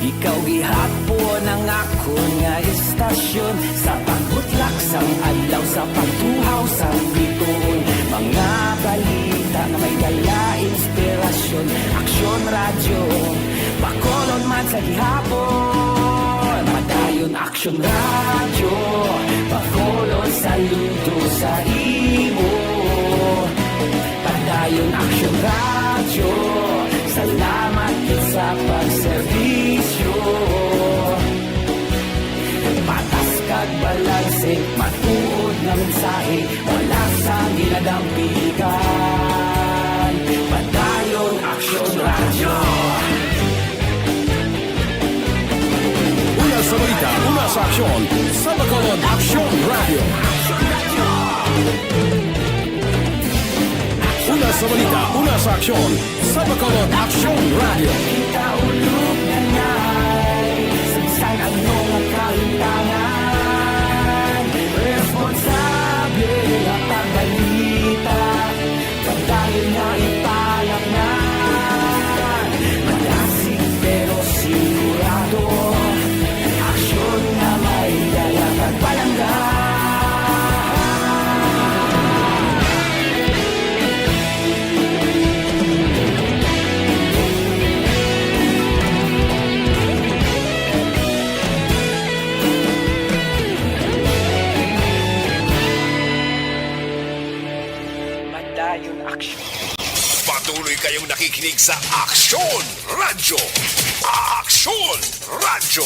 ikaw gihapon ang akon nga istasyon. Sa pagbutlak sang adlaw, sa pagtuhaw sang bituon, mga balita nga may dala inspirasyon. Aksyon Radyo, Bacolod man sa gihapon. Padayon Aksyon Radyo, Bacolod, saludo sa imo. Padayon Aksyon Radyo, salamat gid sa pagserbisyo. Patas kag balanse, matuod nga mensahe, wala sang ginadampigan. Padayon Aksyon Una sa balita, una sa aksyon, sa Bacolod Aksyon Radio. Una sa balita, una sa aksyon, sa Bacolod Aksyon Radio. Kita ulog na ngay, saysay ano nga kahintangan, responsable nga pagbalita. Pagdali nga ipalaknan, malasig pero sigurado, aksyon nga may dala kag palangga. Padayon aksyon. Patuloy kayong nakikinig sa Aksyon Radyo. Aksyon Radyo.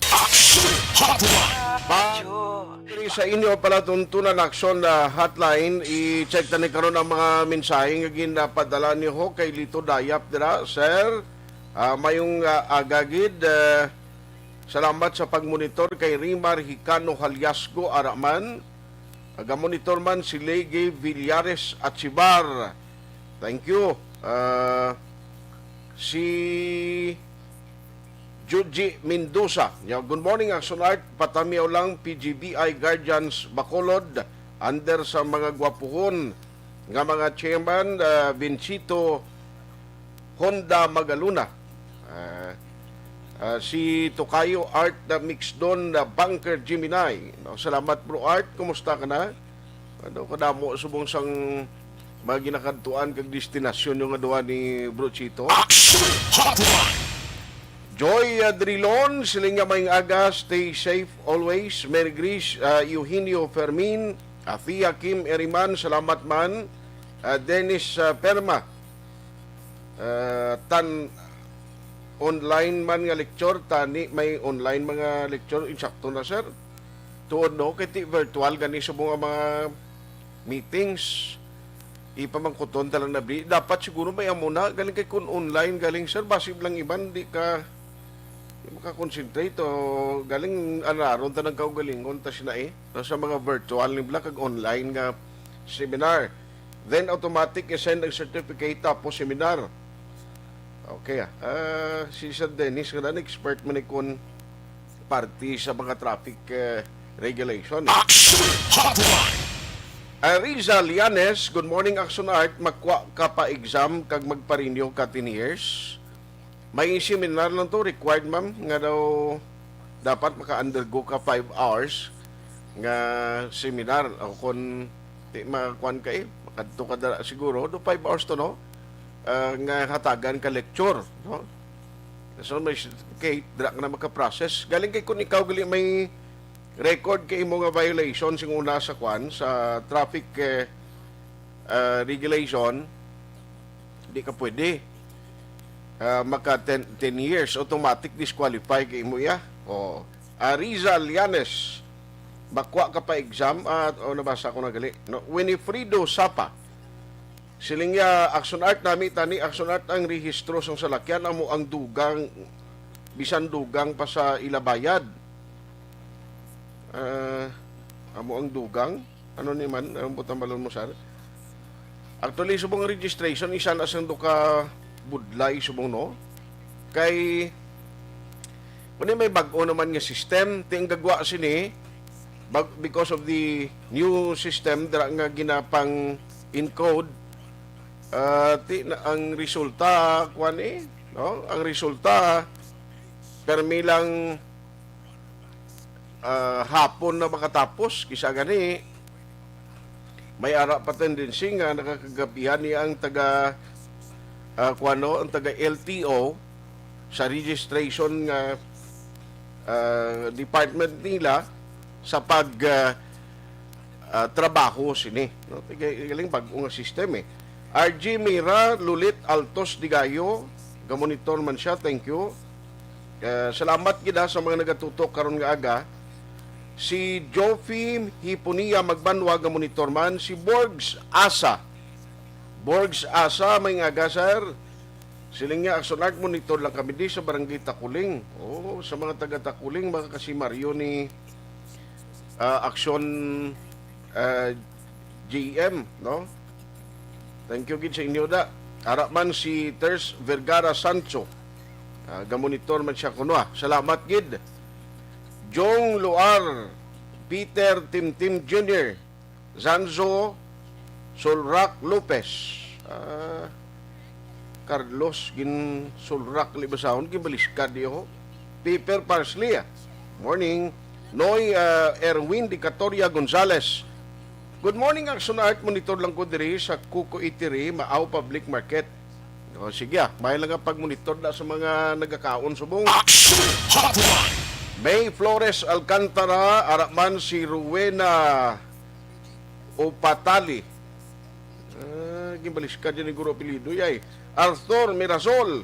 Aksyon Hotline. Patuloy sa inyo palatuntunan Aksyon, ah, Hotline. I-check ta ni karon ang mga mensahe nga ginapadala ni ho kay Lito Dayap dira, sir. Ah, mayong, ah, aga gid, ah, salamat sa pagmonitor kay Rimar Hicano Haliasgo Araman. Nagamonitor man si Lege Villares Achibar. Thank you. Ah, si Juji Mendoza. Yeah, good morning, Action Art. Patamiaw lang, P G B I Guardians Bacolod, under sa mga gwapuhon nga mga chairman, ah, Vincito Honda Magaluna. Ah, ah, si Tokayo Art na Mixdon na Bunker Gemini. No, salamat, Bro Art. Kumusta ka na? Ano, kadamo subong sang mga ginakadtuan kag destinasyon yung nga duha ni Bro Chito. Action Hotline! Joy, ah, Drilon, siling nga maayong aga, stay safe always. Mary Grace, ah, Eugenio Fermin, ah, Thea Kim Eriman, salamat man. Ah, Dennis, ah, Perma, ah, tan online man nga lecture, tani may online mga lecture, insakto na, sir. Tuod, no? Kay ti virtual gani sa mga, mga meetings, ipamangkuton ta lang na, bi-, dapat siguro may amo na, galing kay kun online, galing, sir, basig lang iban, di ka, di makakonsentrate, o galing anaron ta ng kaugalingon, ta sina eh, no, sa mga virtual ni Black kag online nga seminar. Then automatic i-send ang certificate tapos seminar. Okay, ah. Ah, si Sir Dennis, nga na expert man ni kun party sa mga traffic, eh, regulation. Action Hotline! Ah, Riza Lianes, good morning, Action Art. Makwa ka pa exam kag magparinyo ka ten years. May seminar lang to, required, ma'am, nga daw dapat maka-undergo ka five hours nga seminar. O kung di makuan ka eh, makadto ka dala siguro, do five hours to, no? Ah, nga hatagan ka lecture, no? So, may certificate, dira ka na makaprocess. Galing kay kung ikaw gali may record kay imo nga violation sing una sa kwan, sa traffic, eh, ah, regulation, di ka pwede. Ah, maka ten, ten years, automatic disqualify kay imo iya. Oh. Ah, Riza Lianes, makwa ka pa exam, at, oh, nabasa ko na gali. No? Winifredo Sapa, siling niya, Action Art nami, tani Action Art ang rehistro sang salakyan, amo ang dugang, bisan dugang pa sa ila bayad. Ah, amo ang dugang? Ano ni man? Ang butang balon mo, sir? Actually, subong registration, isa na sang duka budlay, subong, no? Kay, kung may bag-o naman nga system, ti ang gagwa sini, bag-, because of the new system, dira nga ginapang encode, ah, ti na, ang resulta, kuwan eh, no? Ang resulta, permi lang, ah, hapon na makatapos, kisa gani, may ara pa tendency nga nakakagabihan niya ang taga, ah, kuwano, ang taga L T O sa registration nga, ah, department nila sa pag, ah, ah, trabaho sini, no? Tiga-, galing bag-o nga system eh. R G Mira, Lulit Altos Digayo, gamonitor man siya, thank you. Eh, salamat gid, ha, sa mga nagatutok karon nga aga. Si Jofi Hipunia Magbanwa, gamonitor man. Si Borgs Asa, Borgs Asa, maayong aga, sir. Siling niya, Action Art, monitor lang kami di sa Barangay Takuling. Oh, sa mga taga Takuling, mga kasimaryo ni, ah, Action, ah, G M, no? Thank you gid sa inyo, da. Ara man si Ters Vergara Sancho. Ah, gamonitor man siya kuno, ah. Salamat gid. Jong Luar, Peter Timtim Junior, Zanzo Solrak Lopez, ah, Carlos Gin Solrak, libasahon, ginbaliskad di ho. Piper Parsley, ah. Morning. Noy, ah, Erwin Dicatoria Gonzales. Good morning, Action Art. Monitor lang ko diri sa Coco Eatery, Maaw Public Market. O, sige, ah. May lang nga pagmonitor na sa mga nagakaon subong. Action Hotline! May Flores Alcantara, ara man si Rowena Opatali. Ah, ginbaliskad yan ni Guro Apelido, yay. Arthur Mirasol.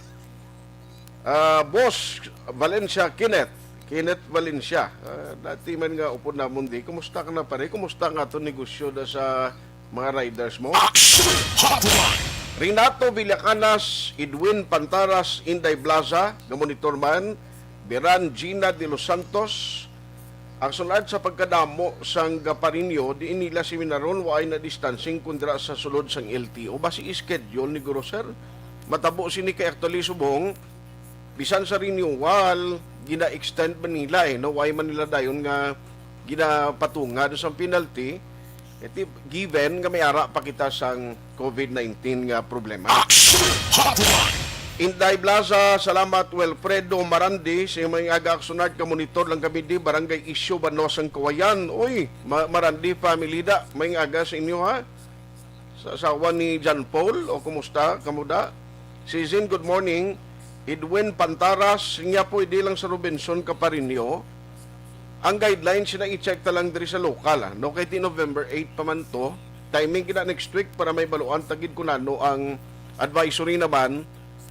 Ah, Boss Valencia Kenneth. Kenneth Valencia. Ah, dati man nga upod namon di. Kumusta ka na, pare? Kumusta nga to negosyo da sa mga riders mo? Action Hotline! Renato Villacanas, Edwin Pantaras, Inday Blaza, nga monitor man, Beran Gina de los Santos, Action Art, sa pagkadamo sang gaparinyo, diin nila seminaron, waay na distancing kun dira sa sulod sang L T O. Basi schedule ni Guro, sir. Matabo sini kay actually subong, bisan sa renewal, gina-extend man nila, eh, no? Waay man nila dayon nga ginapatunga do sang penalty. Iti, given nga may ara pa kita sang COVID nineteen nga problema. Action Hotline! Inday Blaza, salamat. Wilfredo Marandi, sa maayong aga, Action Art, ka monitor lang kami di Barangay Isyo, Banwa sang Kawayan. Uy, Ma-, Marandi family da, maayong aga sa inyo, ha? Sa asawa ni John Paul, o kumusta? Kamuda? Si Zin, good morning. Edwin Pantaras, nga pwede lang sa Robinson Caparinio. Ang guidelines na i-check ta lang diri sa lokal, ah, no? Kay ti November eight pa man to. Timing gina next week para may baluan ta gid kung ano ang advisory naman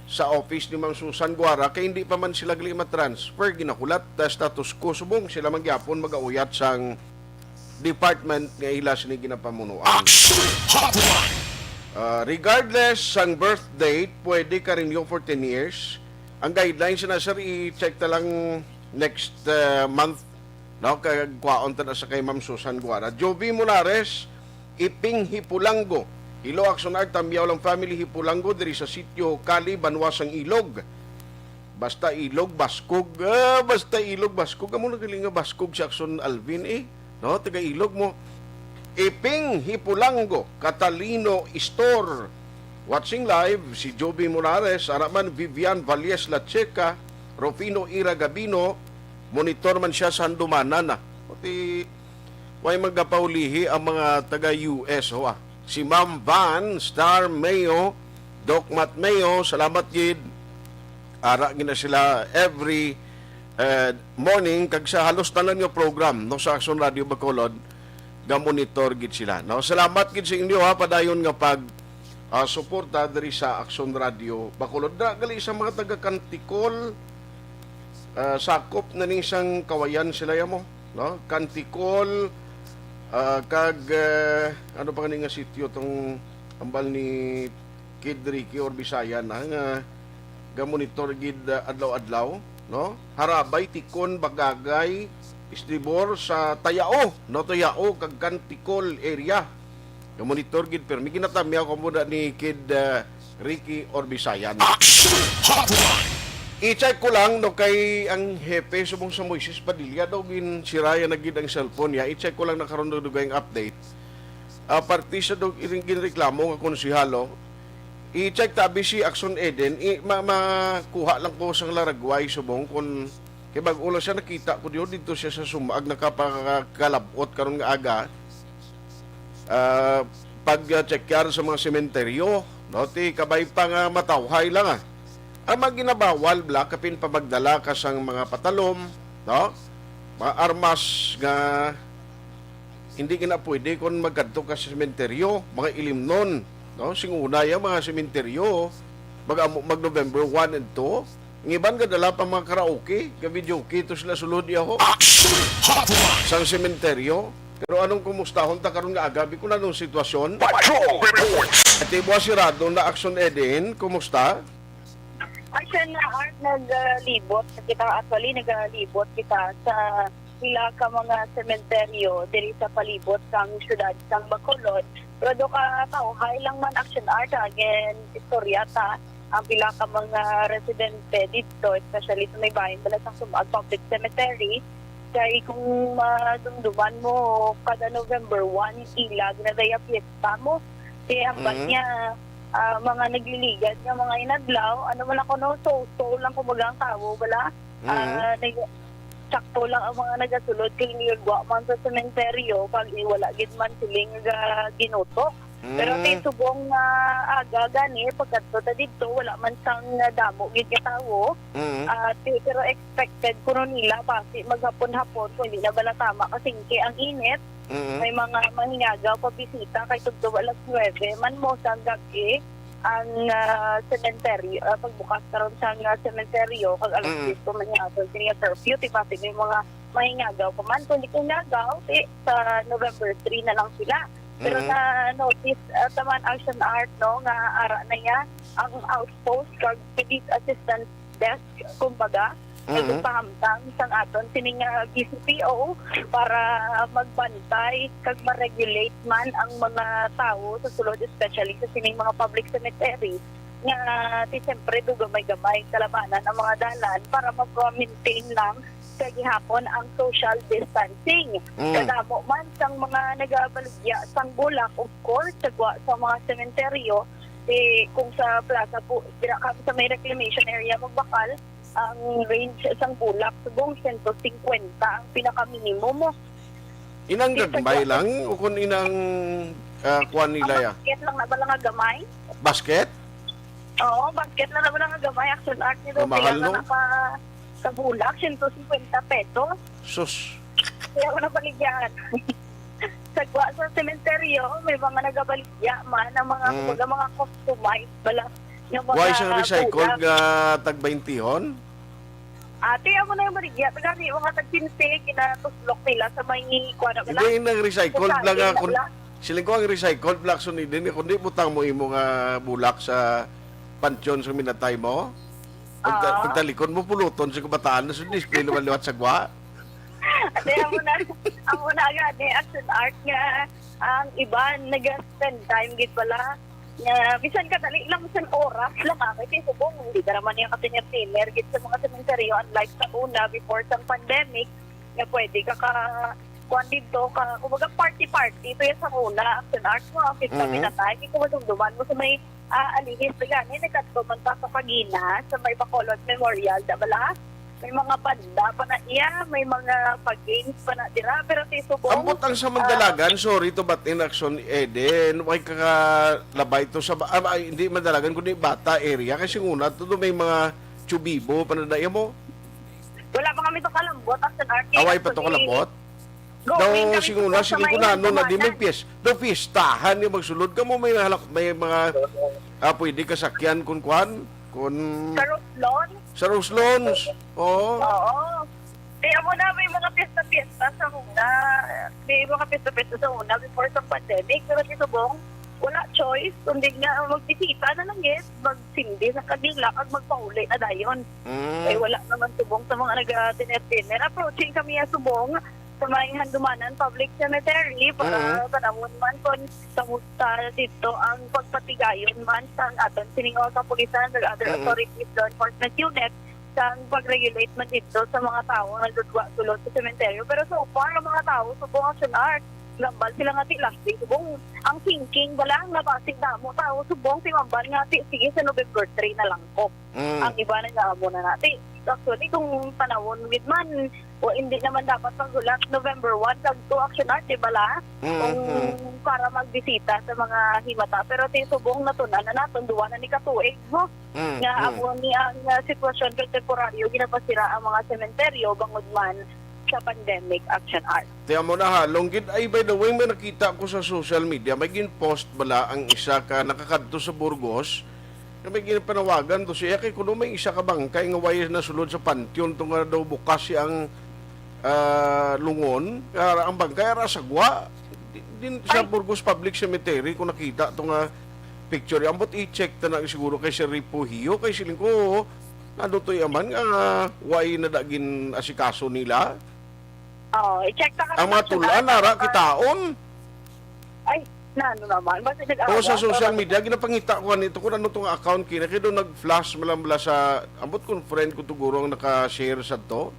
sa office ni Ma'am Susan Guara, kay hindi pa man sila gali matransfer, ginahulat ta status quo, subong sila man gyapon magauyat sang department nga ila sini ginapamunuan. Action Hotline! Ah, regardless sang birth date, pwede ka renew for ten years. Ang guidelines na, sir, i-check ta lang next, ah, month, no? Kag kwaon ta na sa kay Ma'am Susan Guara. Jovi Molares, Iping Hipulango. Hello, Action Art, Tamyaw lang family Hipulango diri sa sitio Kali, Banwa sang Ilog. Basta Ilog, Baskog. Ah, basta Ilog, Baskog. Amo na gali nga Baskog si Action Alvin, eh. No, taga Ilog mo. Iping Hipulango, Catalino Istor. Watching live, si Joby Molares, ara man Vivian Valles Lacheca, Rufino Ira Gabino, monitor man siya sa handumanan na. Pati, way magapaulihi ang mga taga U S, ho, ah. Si Ma'am Van, Star Mayo, Doc Matt Mayo, salamat gid. Ara gina sila every, eh, morning, kag sa halos tanan nga program, no, sa Action Radio Bacolod, ga-monitor gid sila, no? Salamat gid sa inyo, ha, padayon nga pag, ah, suporta diri sa Action Radio Bacolod. Da, gali sa mga taga Canticol, ah, sakop na ni sang Kawayan sila, ya mo, no? Canticol, ah, kag, eh, ano pa gani nga sitio tong ambal ni Kid Ricky or Bisaya na nga ga-monitor gid, ah, adlaw-adlaw, no? Harabay, Tikon, Bagagay, Estribor sa Tayao, no? Tayao kag Canticol area. Ga-monitor gid, pero may ginatamyaw ko muna ni Kid, ah, Ricky or Bisayan. Action Hotline! I-check ko lang, no, kay ang hepe subong sa Moises Padilla daw ginsiraya na gid ang cellphone niya. I-check ko lang na karon dugay ang update. Ah, parte sa dug-, iring ginreklamo nga konsehalo, i-check ta, B C Action Eden, i-, ma-, makuha lang ko sang Laragway subong kung kay bag-o lang siya nakita ko diyo, dito siya sa Sumaag, nakapakalabot karon nga aga. Ah, pag, ah, checkar sa mga sementeryo, no? Ti kabay pa nga matawhay lang, ah. Ang mga ginabawal, bla, kapin pa magdala ka sang mga patalom, no? Mga armas nga hindi gina pwede kung magkadto ka sa sementeryo, mga ilimnon, no? Sing una, yung mga sementeryo, mag, mag November one and two, ang iban gadala pa mga karaoke, ka videoke, to sila sulod, yaho. Action Hotline! Sang sementeryo. Pero anong kumustahon ta karon nga aga, bi, kung anong sitwasyon? Patrol Reports! Atibo, sirado na Action Eden, kumusta? Action na, Art, naglibot kita, actually, naglibot kita sa pila ka mga sementeryo diri sa palibot sang siyudad sang Bacolod. Pero do ka tawhay lang man, Action Art, again, istorya ta ang pila ka mga residente dito, especially sa may bahin bala sang Sumag Public Cemetery. Kay kung madumduman mo, kada November one, ila ginadaya fiesta mo. Kaya ang Mm. niya, ah, mga nagliligad nga mga inadlaw, ano man ako, no, so-so lang kumbaga ang tawo, bala. Mm. Ah, nag-, sakto lang ang mga nagasulod kay nagagwa man sa sementeryo, kag wala gid man siling nga ginutok. Pero Mm. ti subong nga aga gani, pagkadto ta didto, wala man sang damo gid nga tawo. Mm. Ah, ti-, pero expected kuno nila, basi maghapon-hapon, kung hindi na bala tama, kasi ang init, Mm. may mga mahingagaw pa bisita kay tugtog alas nuebe man mo sang gab-i ang, ah, sementeryo, ah, pagbukas karon sang, ah, sementeryo, kag alas Mm. diyes pa man ang aton sini nga curfew, ti basi may mga mahingagaw pa man. Kung di ko nagaw, ti sa November three na lang sila. Pero Mm. na-notice, ah, ta man, Action Art, no, nga ara na ya ang outpost kag police assistance desk, kumbaga, Mm. nagpahamtang sang aton sining, ah, G C P O para magbantay kag ma-regulate man ang mga tawo sa sulod, especially sa sining mga public cemetery, nga ti siyempre do gamay-gamay kalabanan ang mga dalan para mag-maintain lang sa gihapon ang social distancing. Mm. Kadamo man sang mga nagabaligya sang bulak, of course, sa gwa sa mga sementeryo, eh, kung sa plaza po, dira kami sa may reclamation area, magbakal ang range sang bulak, subong sento singkwenta ang pinakaminimum. Inang Di sa gagmay gwa-, lang o kung inang, ah, kuwan nila ang ya? Basket lang na ba lang nga gamay? Basket? Oo, basket lang na ba lang nga gamay. Action Art nito, Kamahal, kaya no? Na ka, sa bulak, sento singkwenta pesos. Sus. Kaya ko nabaligyan. Sa gwa sa sementeryo, may mga nagabaligya man ang mga, Mm. kumbaga, mga customized bala nga mga Why sa recycled bulak. Nga tag baintihon? Ate, amo na yung baligya. Gani, mga tag quince, kinatuslok nila sa may kuwan na bala. Hindi, nang recycled Sa lang nga, saging na kun-, bala. Siling ko ang recycled bala, Action Eden, kundi butang mo imo nga bulak sa panteon sa minatay mo. Pagta-, Ah. Pagtalikod mo, puluton sa kabataan na sa display naman liwat sa gwa. Ate, amo na, amo na nga, ate, Action Art nga ang iban nag-spend time gid pala. Nga, bisan kadali lang, bisan oras lang, ah, kasi subong, hindi ka naman yung katinir-tinir gid sa mga sementeryo, unlike sa una, before sa pandemic, nga pwede ka ka, kuwan dito, ka, kumbaga party-party, ito yung sa una, Action Art mo, ang kita Mm. pinatay, hindi ko madumduman mo sa may, ah, alihis, gani, nagkadto man pa sa Pagina, sa may Bacolod Memorial, da bala? May mga banda pa na iya, may mga pag-games pa na dira, pero ti subong, Ambot ang sa ah, Mandalagan, sorry to, but in Action Eden, way kakalabay to sa ba-, ah, ay, hindi Mandalagan, kundi Bata area, kasi nguna to, to may mga chubibo, panadaya mo? Wala pa kami to kalambot, Action Art. Away pa to kalambot? Daw, singuna, sa sige ko na, ano na, di may piyes-, daw, piyestahan yung magsulod ka mo, may halak-, may mga, ah, pwede kasakyan kun kwan, kun Sa Roslon? Sa Roslon, oo. Oo. Kaya mo na, may mga piyesta-piyesta sa una. May mga piyesta-piyesta sa una before sa pandemic. Pero ti subong, wala choice, kundi nga magbisita na lang, yes, magsindi sa kandila, kag magpauli na dayon. Mm. Eh, wala naman subong sa mga naga-dinner-dinner. Approaching kami ya subong sa may Handumanan Public Cemetery para Mm. tanawon man kung kamusta dito ang pagpatigayon man sa aton sining mga kapulisan ug other Mm. authorities, law enforcement unit, sa pag-regulate man dito sa mga tawo nga nagdudwa sulod sa sementeryo. Pero so far, ang mga tawo, subong, Action Art, nambal sila nga ti last day, subong, ang thinking ba lang nga basig damo tawo, subong, ti mambal nga ti, sige, sa November three na lang ko. Mm. Ang iba na nga amo na nati. Actually, kung panawon gid man, o hindi naman dapat maghulat November one kag two, Action Art, di ba la? Mm, Kung mm. para magbisita sa mga himata. Pero ti subong natun-an na naton, duwa na ni katuig, no? Mm, Nga mm. amo ni ang, ah, sitwasyon kay temporaryo ginapasira ang mga sementeryo bangod man sa pandemic, Action Art. Ti amo na, halong gid. Ay, by the way, may nakita ko sa social media, may gin-post bala ang isa ka nakakadto sa Burgos, nga may ginpanawagan to siya kay kuno may isa ka bangkay nga way nasulod sa panteon to nga daw bukas ang, ah, lungon. Ah, ang bangkay ara sa gwa. Di-, din sa Ay. Burgos Public Cemetery ko nakita to nga picture, ambot i-check ta na siguro kay Sir Refugio, kay siling ko, ano to yaman nga, way na da gin-asikaso nila? Oo, i-check ta ka Ang mga sa tulan, account. ara, kitaon. Ay, na ano naman. Basta O sa nag-awa, social para- media, ginapangita ko ani to kung ano to nga account kina, kay do nag-flash man lang bala sa, ambot kung friend ko to guro ang naka-share sa to.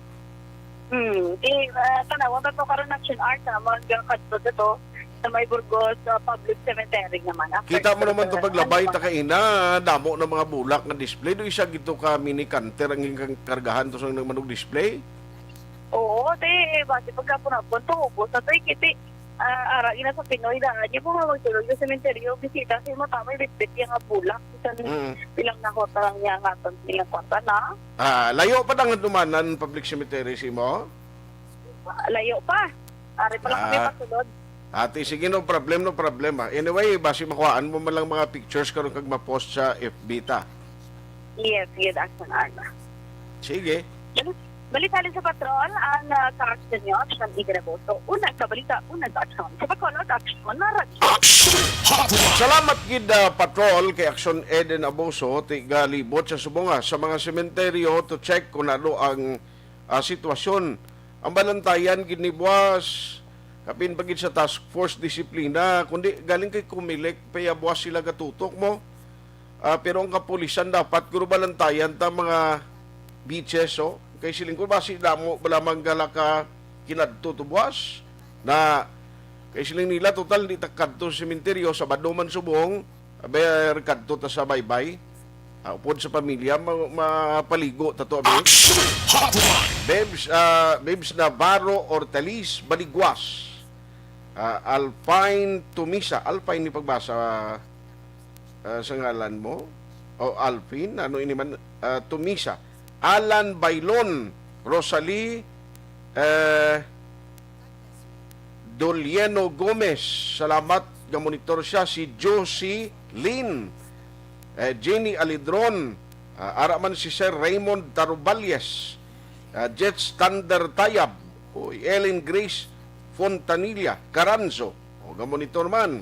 Hmm, di, uh, tanawan ta to karon, Action Art, na magkadto to sa may Burgos uh, Public Cemetery naman. After Kita mo naman to, sa- paglabay ano ta kaina, damo na mga bulak nga display. Do isa gito ka mini canter ang ginkargahan to sa nagmanog display. Oo, di, basi pagkapon-hapon, tuhubos na to, ikiti. Ah, ara, ina sa Pinoy, daan niyo po nga magsulod sa sementeryo, bisita sa imo, tamay bitbit yung nga bulak. Bisan Mm. bilang nahot na lang niya nga aton ilang kwarta na. Ah, layo pa dang Handumanan Public Cemetery sa imo? Layo pa. Ari pa lang kami Ah. pasulod. Ate, sige, no problem, no problema. Anyway, basi makuhaan mo man lang mga pictures karon kag ma-post sa F B ta. Yes, yes, Action Art. Sige. Balik, balik halin sa patrol, ang uh, ka-action nyo, Action Ignaboso. Unang kabalita, unang ka-action. Sa Bacolod, Action na radyo. Action Hotline. Salamat gid, ah, Patrol, kay Action Eden Aboso, tigalibot sa Subonga, sa mga sementeryo to check kung ano ang, ah, sitwasyon. Ang balantayan gid ni buwas, kapin pa gid sa Task Force Disiplina, kundi galing kay Comelec, payabuas sila gatutok mo. Ah, pero ang kapulisan dapat guro balantayan ta mga beaches, oh. Kay siling ko, basi damo ba lamang gala ka kinadto to buwas? Na, kay siling nila, total, di ta kadto sa sementeryo, Sabado man subong, aber kadto ta sa baybay. Ah, upod sa pamilya, ma- mapaligo ta to, abi. Action Hotline. Bebs, ah, Bebs Navarro Ortalis, Baligwas. Ah, Alpine Tumisa. Alpine ni pagbasa, ah, sa ngalan mo? O Alpine? Ano ini man? Ah, Tumisa. Alan Bailon, Rosalie, eh, Dolieno Gomez. Salamat nga monitor siya. Si Josie Lin, eh, Jenny Alidron, ah, ara man si Sir Raymond Taruballes, ah, Jets Thunder Tayab, uy, Ellen Grace Fontanilla Caranzo, o, nga monitor man.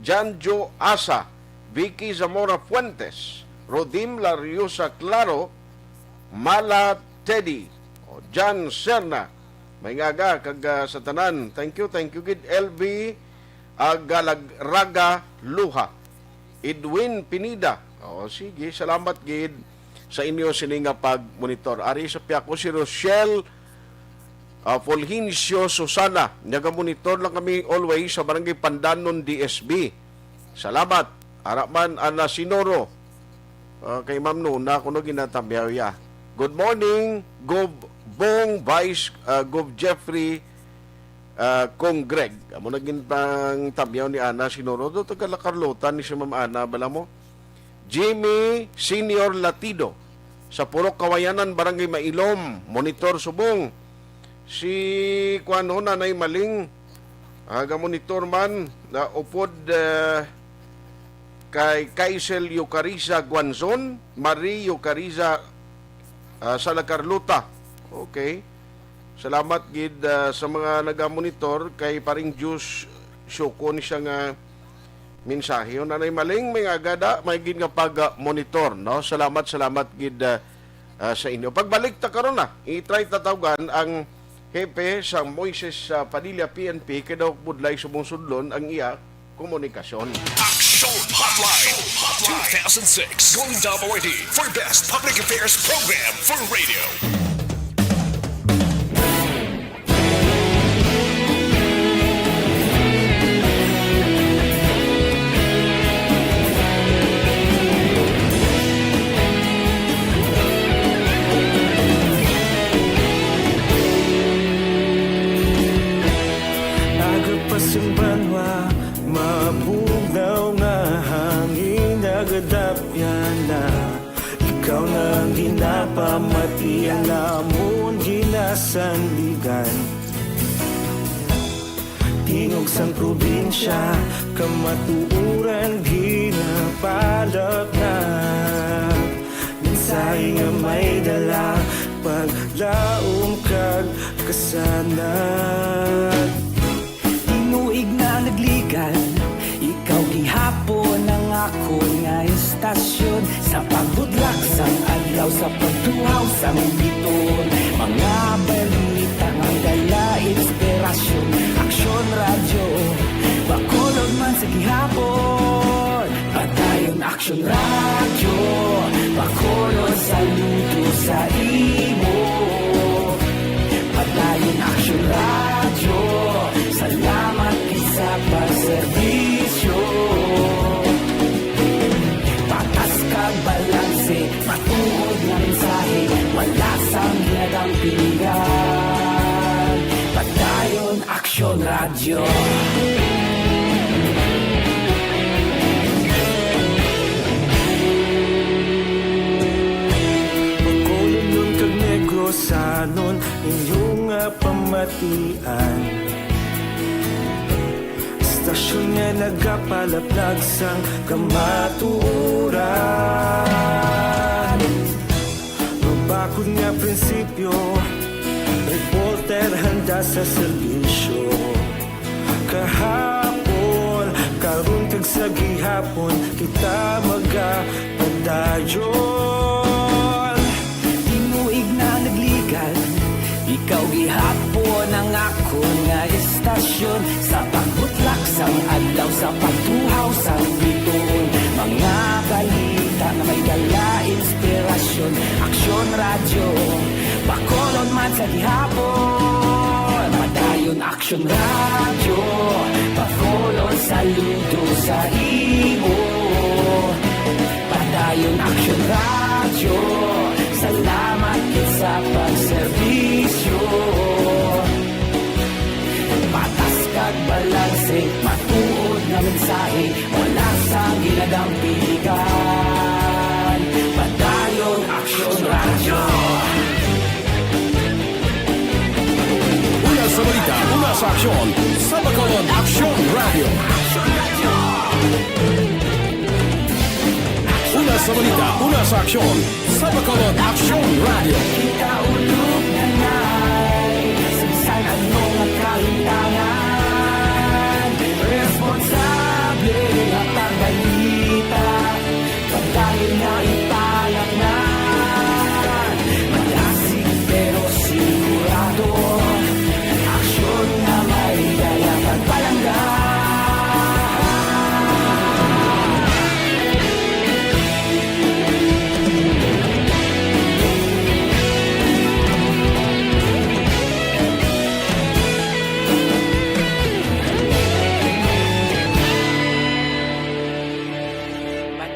Janjo Asa, Vicky Zamora Fuentes, Rodim Lariosa Claro, Mala Teddy, o, Jan Serna, may ngaga kag, ah, sa tanan. Thank you, thank you gid, L V Agalagraga Luha, Edwin Pinida. O, sige, salamat gid sa inyo sini nga pagmonitor. Ari sa pihak ko si Rochelle, ah, Fulgencio Susana, nagamonitor lang kami always sa Barangay Pandanon, D S B. Salamat. Ara man, Ana Sinoro. Ah, kay Ma'am Nuna, kuno ginatamyaw ya. Good morning, Gov Bong, Vice, ah, Gov Jeffrey, ah, Kong Greg. Amo na gin pang tamyaw ni Ana Sinoro. Do taga La Carlota ni si Ma'am Ana, bala mo? Jimmy Senior Latido, sa Purok Kawayanan, Barangay Mailom, monitor subong. Si kuan ho, Nanay Maling, aga monitor man, na upod, eh, kay Kaisel Yukariza Guanzon, Marie Yukariza, ah, sa La Carlota. Okay. Salamat gid, ah, sa mga nagamonitor kay Paring Juice Shoko ni siya nga mensahe. O, Nanay Maling, may nga agada, may gid nga pag-monitor, no? Salamat, salamat gid, ah, ah, sa inyo. Pagbalik ta karon na, i-try tatawgan ang hepe sa Moises, ah, Padilla P N P, kay daw budlay subong sudlon ang iya komunikasyon. Action Hotline two thousand six Golden Dome Awardee for Best Public Affairs Program for Radio. Aga pa sing banwa, mabugnaw nga hangin nagadapyan na. Ikaw na ang ginapamati, ang amon ginasandigan. Tingog sang probinsya, kamatuoran ginapalapnap. Mensahe nga may dala, paglaom kag kasanag. Tinuig na nagligan, ikaw gihapon ang akon Mga balita nga may dala inspirasyon. Aksyon Radyo, Bacolod man sa gihapon. Padayon Aksyon Radyo, Bacolod saludo sa imo. Padayon Aksyon Radyo, salamat gid sa pagserbisyo. Patas kag balanse, matuod nga mensahe, wala sang ginadampingan. Padayon Aksyon Radyo. Bacolodnon kag Negrosanon, inyo nga pamatian. Istasyon nga nagapalaplag sang kamatuoran. Mabakod nga prinsipyo, reporter handa sa serbisyo. Kahapon, karon kag sa gihapon, kita magapadayon. Tinuig na nagligan, ikaw gihapon ang akon nga istasyon. Sa pagbutlak sang adlaw, sa pagtuhaw sang bituon, mga balita nga may dala inspirasyon. Aksyon Radyo, Bacolod man sa gihapon. Padayon Aksyon Radyo, Bacolod saludo sa imo. Padayon Aksyon Radyo, salamat gid sa pagserbisyo. Patas kag balanse, matuod nga mensahe, wala sang ginadampingan. Padayon Aksyon Radyo. Una sa balita, una sa aksyon, sa Bacolod Aksyon Radyo. Una sa balita, una sa aksyon, sa Bacolod Aksyon Radyo. Kita ulog na nay, sa bisan ano nga kalimtangan, responsable nga pagbalita. Padayon nga ipalatnan, malasig pero sigurado, aksyon nga may dala kag palangga.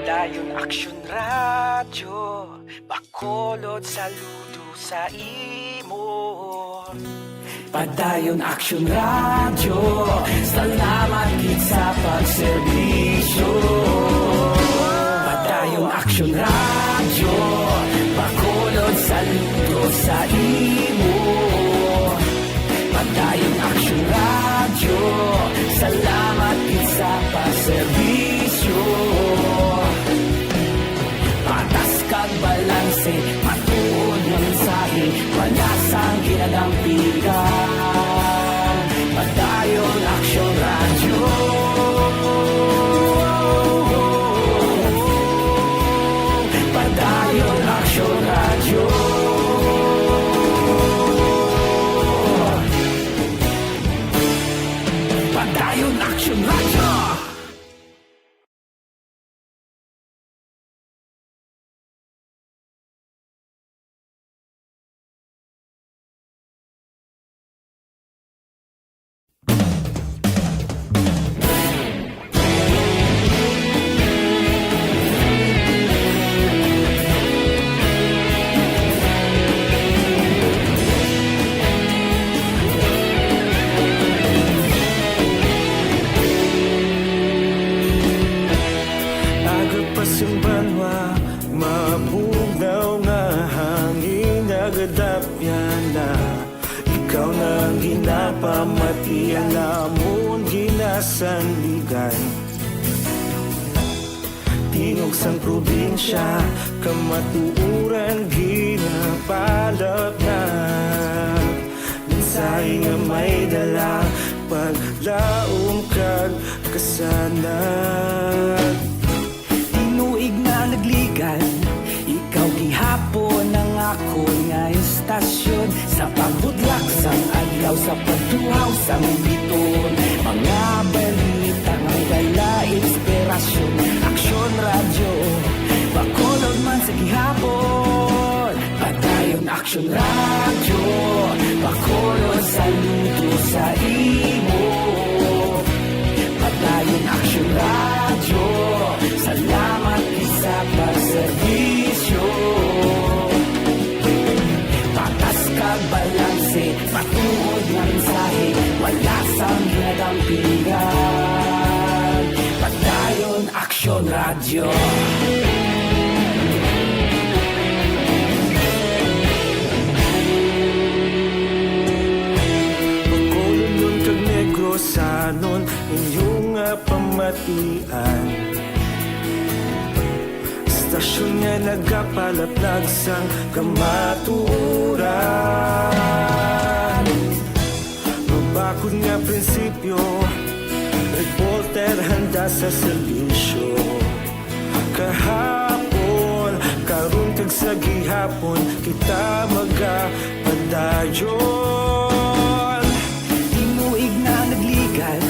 Padayon Aksyon Radyo, Bacolod saludo sa imo. Padayon Aksyon Radyo, salamat gid sa pagserbisyo. Padayon Aksyon Radyo, Bacolod saludo sa imo. Padayon Aksyon Radyo, salamat gid sa pagserbisyo. Patas kag balanse, matuod nga mensahe, wala sang ginadampingan. Padayon Aksyon Radyo. Padayon Aksyon Radyo. Padayon Aksyon Radyo. Aga pa sing banwa, mabugnaw nga hangin nagadapyan na. Ikaw na ang ginapamatian namon ginasandigan. Tingog sang probinsya, kamatuoran ginapalapnag. Mensahe nga may dala, paglaom kag kasanag. Tinuig na nagligan, ikaw gihapon ang akon Sa pagtuhaw sang biton, mga balita nga may dala inspirasyon. Aksyon Radyo, Bacolod man sa gihapon. Padayon Aksyon Radyo, Bacolod saludo sa imo. Padayon Aksyon Radyo, salamat gid sa pagserbisyo. Patas kag balanse, matuod nga mensahe, wala sang ginadampigan. Padayon Aksyon Radyo. Bacolodnon kag Negrosanon, inyo nga pamatian. Istasyon nga nagapalaplag sang kamatuoran. Mabakod nga prinsipyo, reporter handa sa serbisyo. Kahapon, karon, kag sa gihapon, kita magapadayon. Tinuig na nagligan,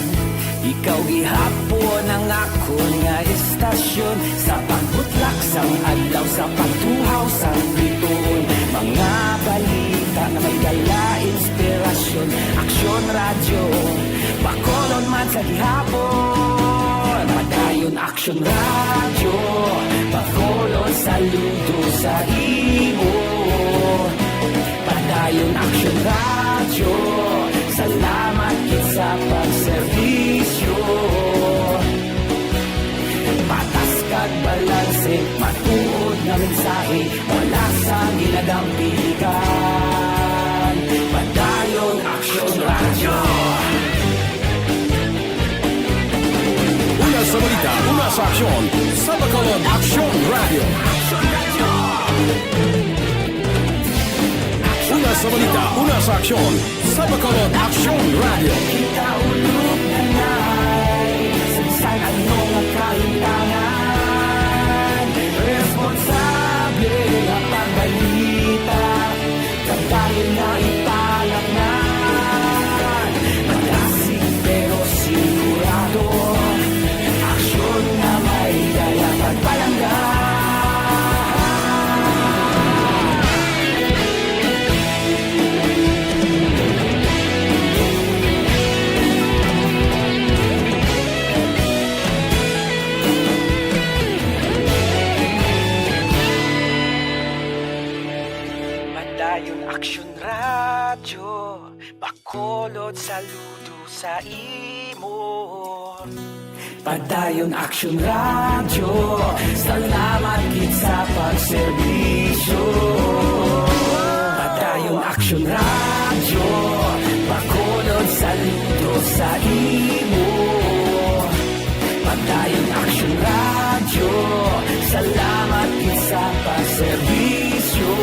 ikaw gihapon ang akon nga istasyon. Sa pagbutlak sang adlaw, sa pagtuhaw sang bituon, mga balita nga may dala inspirasyon. Aksyon Radyo, Bacolod man sa gihapon. Padayon Aksyon Radyo, Bacolod saludo sa imo. Padayon Aksyon Radyo, salamat gid sa pagserbisyo. Patas kag balanse, matuod nga mensahe, wala sang ginadampigan. Padayon Aksyon Radyo. Una sa balita, una sa aksyon, sa Bacolod Aksyon Radyo. Una sa balita, una sa aksyon, sa Bacolod Aksyon Radyo. Kita ulog na nay, sa bisan ano nga kahimtangan, responsable nga pagbalita. Kadayon na ipalat na. Magasig pero sigurado. Aksyon nga may dala pagpalangga. Padayon Aksyon Radyo, Bacolod saludo sa imo. Padayon Aksyon Radyo, salamat gid sa pagserbisyo. Padayon Aksyon Radyo, Bacolod saludo sa imo. Padayon Aksyon Radyo, salamat gid sa pagserbisyo.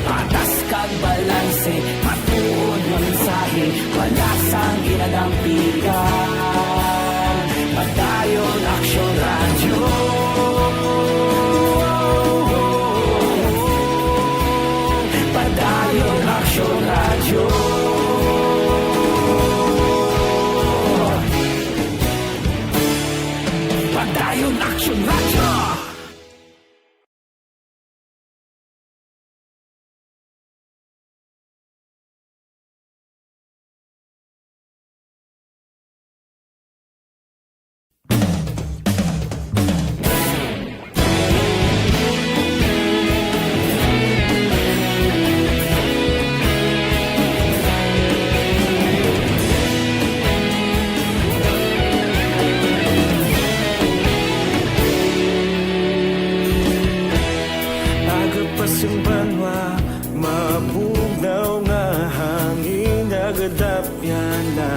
Patas kag balanse, matuod nga mensahe, wala sang ginadampigan. Padayon Aksyon Radyo. Padayon Aksyon Radyo. Padayon Aksyon Radyo. Aga pa sing banwa, mabugnaw nga hangin nagadapyan na.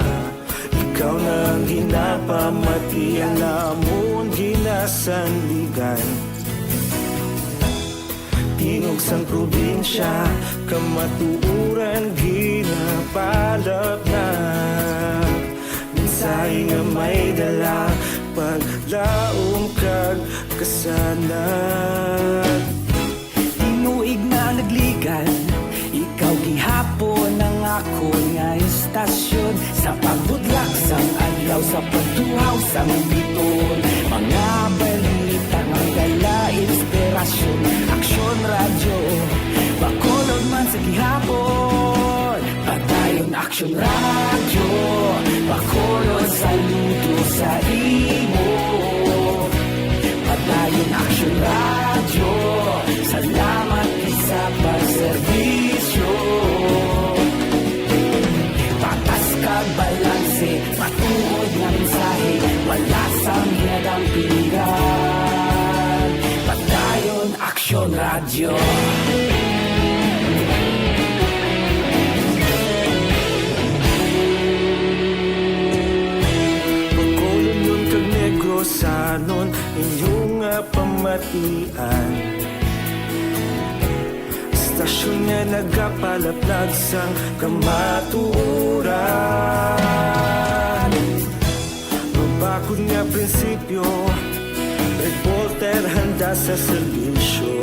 Ikaw na ang ginapamati, ang amon ginasandigan. Tingog sang probinsya, kamatuoran ginapalapnag. Mensahe nga may dala, paglaom kag kasanag. Tinuig na nagligan, ikaw gihapon Ang akon nga istasyon, sa pagbudlak sang adlaw, sa pagtuhaw sang biton, mga balita nga may dala inspirasyon. Aksyon Radyo, Bacolod man sa gihapon. Padayon Aksyon Radyo, Bacolod saludo sa imo. Padayon Aksyon Radyo, salamat sa pagserbisyo. Patas kag balanse, matuod nga mensahe, wala sang ginadampingan. Padayon Aksyon Radyo. Bacolod kag Negrosanon, inyo nga pamatian. Istasyon nga nagapalaplag sang kamatuoran. Mabakod nga prinsipyo, reporter handa sa serbisyo.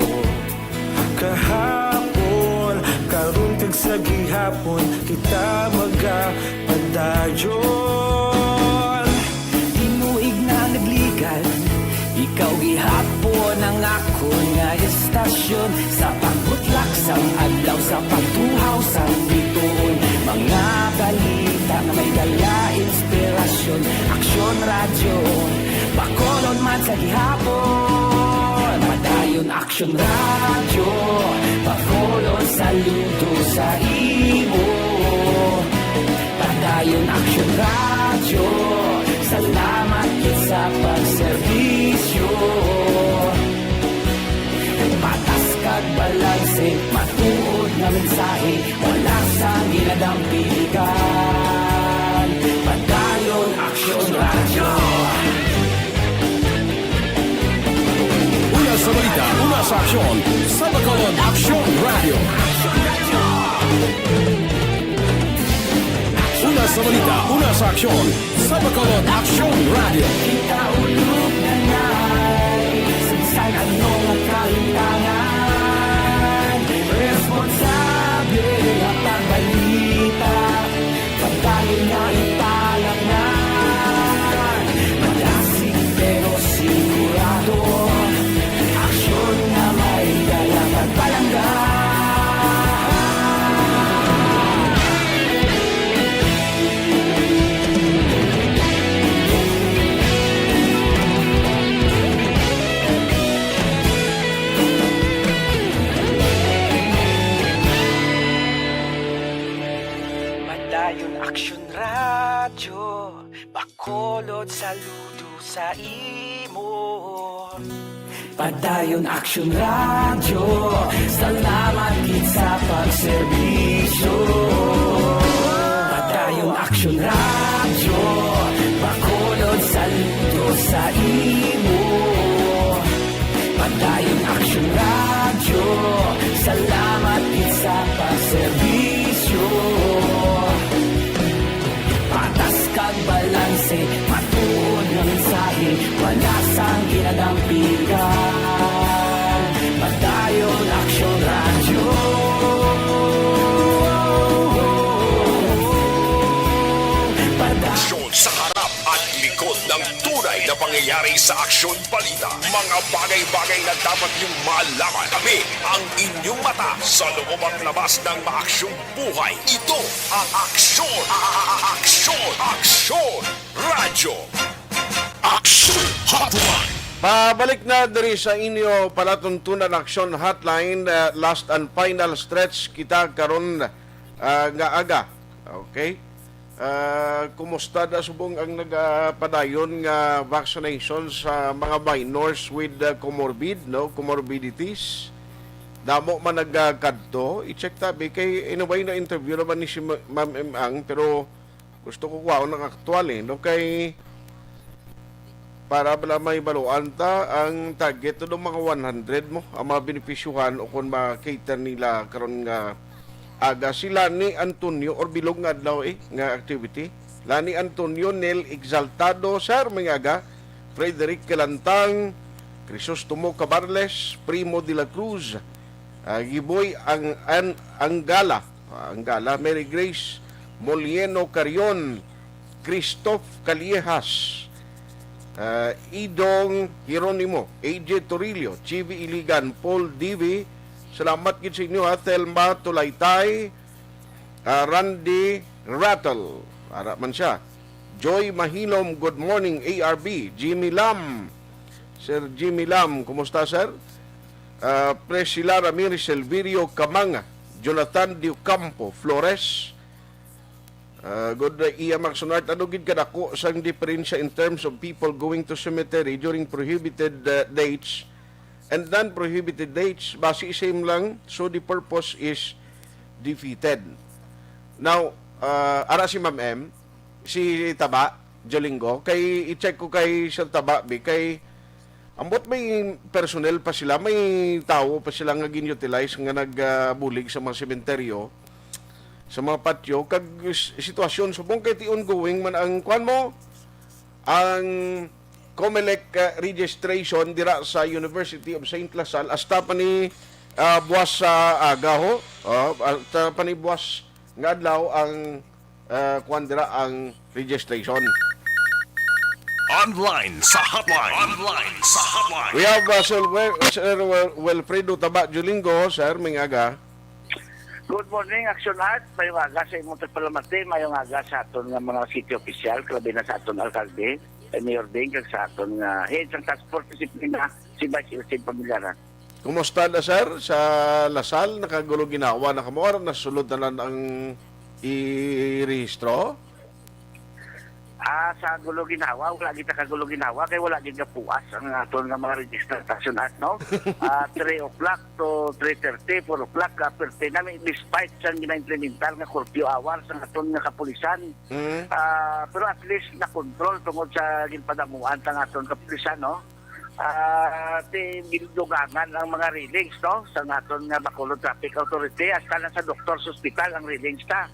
Kahapon, karon kag sa gihapon, kita magapadayon. Tinuig na nagligan, ikaw gihapon ang akon nga istasyon. Sa pagbutlak sang adlaw, sa pagtuhaw sang biton, mga balita nga may dala inspirasyon. Aksyon Radyo, Bacolod man sa gihapon. Padayon Aksyon Radyo, Bacolod saludo sa imo. Padayon Aksyon Radyo, salamat gid sa pagserbisyo. Patas kag balanse, matuod nga mensahe, wala sang ginadampigan. Padayon Aksyon Radyo. Una sa balita, una sa aksyon, sa Bacolod Aksyon Radyo. Una sa balita, una sa aksyon, sa Bacolod Aksyon Radyo. Kita ulog na na'y sagsag ano nga kahitangan. Responsable nga pagbalita, pagdali nga ipalangnan. Madasig pero sigurado, aksyon nga may dala pagpalangga. Padayon Aksyon Radyo, Bacolod saludo sa imo. Padayon Aksyon Radyo, salamat gid sa pagserbisyo. Padayon Aksyon Radyo, Bacolod saludo sa imo. Padayon Aksyon Radyo, salamat gid sa pagserbisyo. Patas kag balanse, matuod nga mensahe, wala sang ginadampigan. Padayon Aksyon Radyo. Padayon Aksyon sa harap at likod ng tunay na pangyayari sa Aksyon Balita. Mga bagay-bagay na dapat niyong malaman. Kami ang inyong mata sa loob at labas ng maaksyong buhay. Ito ang Aksyon, a-, a-, a-, Aksyon, Aksyon Radyo. Aksyon Hotline. Pabalik na diri sa inyo palatuntunan Aksyon Hotline, uh, last and final stretch kita karon, uh, nga aga. Okay? Ah, kumusta na subong ang nagapadayon nga vaccination sa mga minors with, ah, comorbid, no? Comorbidities? Damo man nagakadto. I-check ta, bi, kay in a way na-interview naman ni si Ma-, Ma'am M Ang, pero gusto ko kuhaon ang aktual, eh, no? Kay para bala may baluan ta, ang target to mga one hundred mo ang mga benepisyuhan o kung ma-cater nila karon nga aga. Si Lani Antonio, or bilog nga adlaw, eh, nga activity. Lani Antonio, Nel Exaltado, sir, may aga. Frederick Kalantang, Crisostomo Cabarles, Primo de la Cruz, ah, Giboy ang, an, Anggala, Ah, ang gala, Mary Grace Molieno Carion, Christoph Callejas, ah, Idong Jeronimo, A J Torillo, Chivi Iligan, Paul Divi. Salamat gid sa inyo, ha. Thelma Tulaytay, ah, Randy Rattle. Ara man siya. Joy Mahilom, good morning, A R B. Jimmy Lam. Sir Jimmy Lam, kumusta, sir? Ah, Priscilla Ramirez, Silverio Camanga, Jonathan Diocampo Flores. Ah, good, uh, iya, Max Nart, ano gid kadako sang diferensya in terms of people going to cemetery during prohibited, uh, dates and non-prohibited dates? Basi same lang, so the purpose is defeated. Now, ah, ara si Ma'am M, si Taba Jolingo, kay i-check ko kay Sir Taba, bi, kay ambot may personnel pa sila, may tawo pa sila nga gin-utilize nga nagbulig sa mga sementeryo, sa mga patyo, kag s-, sitwasyon subong kay ti ongoing man ang, kuwan mo, ang Comelec, uh, registration dira sa University of Saint La Salle, hasta pa ni, uh, buwas sa aga, ho. Oh, hasta pa ni buwas nga adlaw ang, uh, kuwan dira, ang registration. Online sa hotline. Online sa hotline. We have, uh, Sir Wel-, Sir Wel-, Wilfredo Taba Julingo, sir, may aga. Good morning, Action Art. Mayong aga sa imong tagpalamati. Mayong aga sa aton nga mga city official, grabe na sa aton alkalde, eh, Mayor Ding, kag sa aton nga head sang task force disiplina, si Vice Elsin Pamilyara. Kumusta na, sir? Sa La Salle, nakagulo ginawa na kamo? Aron nasulod tanan ang i-, rehistro? Ah, sa gulo ginawa, wala kita ka gulo ginawa, kay wala gid gapuas ang aton nga mga registered Action Art, no? Ah, three o'clock to three thirty, four o'clock, ah, perti na, despite sang gina-implementar nga curfew hours ang aton nga kapulisan. Mm. Ah, pero at least na-control tungod sa ginpadamuan sang aton kapulisan, no? Ah, ti, gindugangan ang mga railings, no? Sa aton nga Bacolod Traffic Authority, hasta na sa Doctor's Hospital ang railings ta.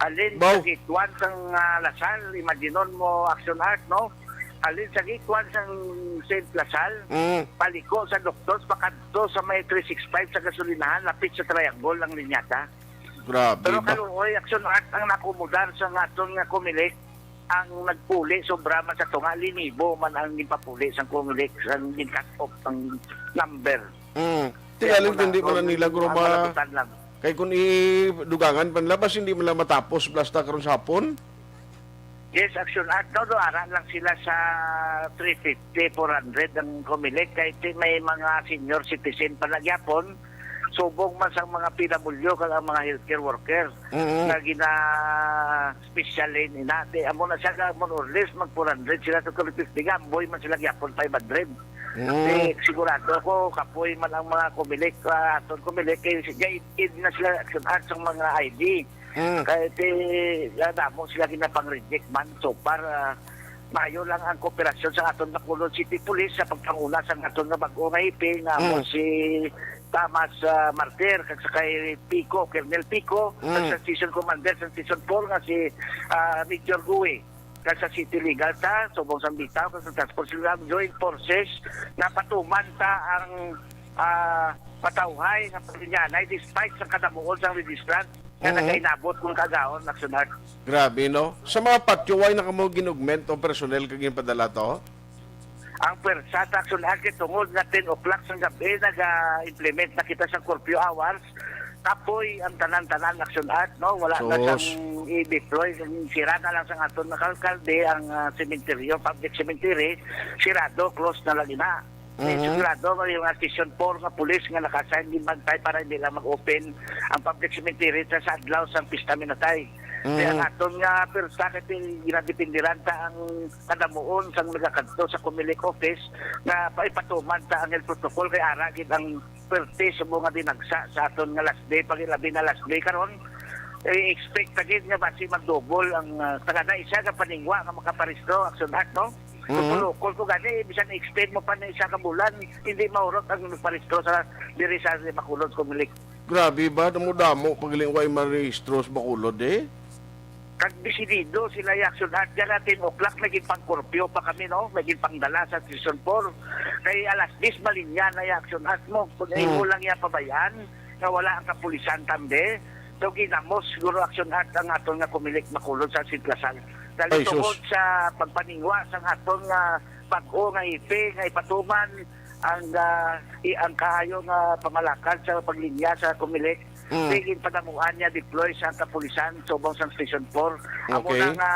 Halin sa Baw. Gate one sang, ah, La Salle, imaginon mo, Action Art, no? Halin sa gate one sang Saint La Salle, Mm. paliko sa Doctor's, pakadto sa may three six five sa gasolinahan, lapit sa triangle ang linyata. Grabe Pero ba? Kaluoy, Action Art, ang nakumudar sa aton nga Comelec, ang nagpuli, sobra man sa tunga, linibo man ang gipapuli sang Comelec, sang gin-cut off ang number. Mm. Kaya Tingali, muna hindi man ron, nila, guro, ang ma-, malapitan lang. Kay kung idugangan pa nila, bas hindi man lang matapos, basta karon sa hapon? Yes, Action Art, no, do, ara lang sila sa three fifty, four hundred ang Comelec, kay ti-, may mga senior citizen pa na gyapon, subong man sang mga P W kag ang mga healthcare worker Mm-hmm. nga gina-special lane ina. Ti, amo na siya, more or less, mag four hundred sila sa three fifty, gamboy man sila gyapon five hundred. Mm. Ti, sigurado ko, kapoy man ang mga Comelec, ah, aton Comelec, kay gaid-id na sila, Action Art, sang mga I D. Mm. Kay ti, ah, damo sila ginapang-reject man. So far, ah, maayo lang ang kooperasyon sa aton Bacolod City Police sa pagpanguna sa aton nga bag-o nga hepe nga amo Mm. si Thomas, ah, Martir, kag sa kay Pico, Colonel Pico, kag Mm. sa Station Commander sa Station four nga si, ah, Major Gui, kag sa City Legal ta, subong sa bitaw, kag sa Task Force Legal, Joint Forces, napatuman ta ang, ah, patawhay nga paglinyanay despite sa kadamuon sang registrant nga Mm. nagainabot kung kagaon, Action Art. Grabe, no? Sa mga patyo, way na kamo gin-augment o personnel kag ginpadala to? Ang pwersa sa Action Art kay tungod nga ten o'clock sang gabi naga-implement na kita sa curfew hours, kapoy ang tanan-tanan, Action Art, no? Wala na Sus. siyang i-deploy. Sira na lang sang aton nga alkalde ang, ah, sementeryo, public cemetery, sirado, close na lang ina. May Mhm. sigurado, may mga Station four nga pulis nga naka-assign, ginbantay para hindi lang mag-open ang public cemetery sa, sa adlaw sang Pista Minatay. Kaya Mhm. ang aton nga pwersa, kay ginadepindiran ta ang kadamuon sang nagakadto sa Comelec office nga paipatuman ta ang health protocol kay ara gid ang perte subong nga dinagsa sa aton nga last day, pag-ilabi na last day karon. I-expect ta gid nga basi mag-double ang, ah, taga na isa ka paningwa nga makaparehistro, Action Art, no? Kung Mhm. Pulokol ko gani, bisan extend mo pa na isa ka bulan, hindi maurot ang magparehistro sa diri sa Bacolod Comelec. Grabe ba? Damo-damo pag way marehistro sa Bacolod, eh. Kag desidido sila, Action Art. Diyan na ten o'clock na ginpang-curfew pa kami, no? May ginpangdala sa Station four. Kay alas diyes malinya na, Action Art, mo. Kung Mm. imo lang iya pabayaan, nga wala ang kapulisan tamde, So, ginamos siguro, Action Art, ang aton nga Comelec Bacolod sa Sitlasal. Dali Ay, sus. Tungod sa pagpaningwa sang aton nga bag-o nga hepe nga ipatuman ang, ah, i-, ang kaayo nga pamalakad sa paglinya sa Comelec, Mm. Sige, padamuan niya deploy sa kapulisan subong sang Station four. Amo Okay. na nga,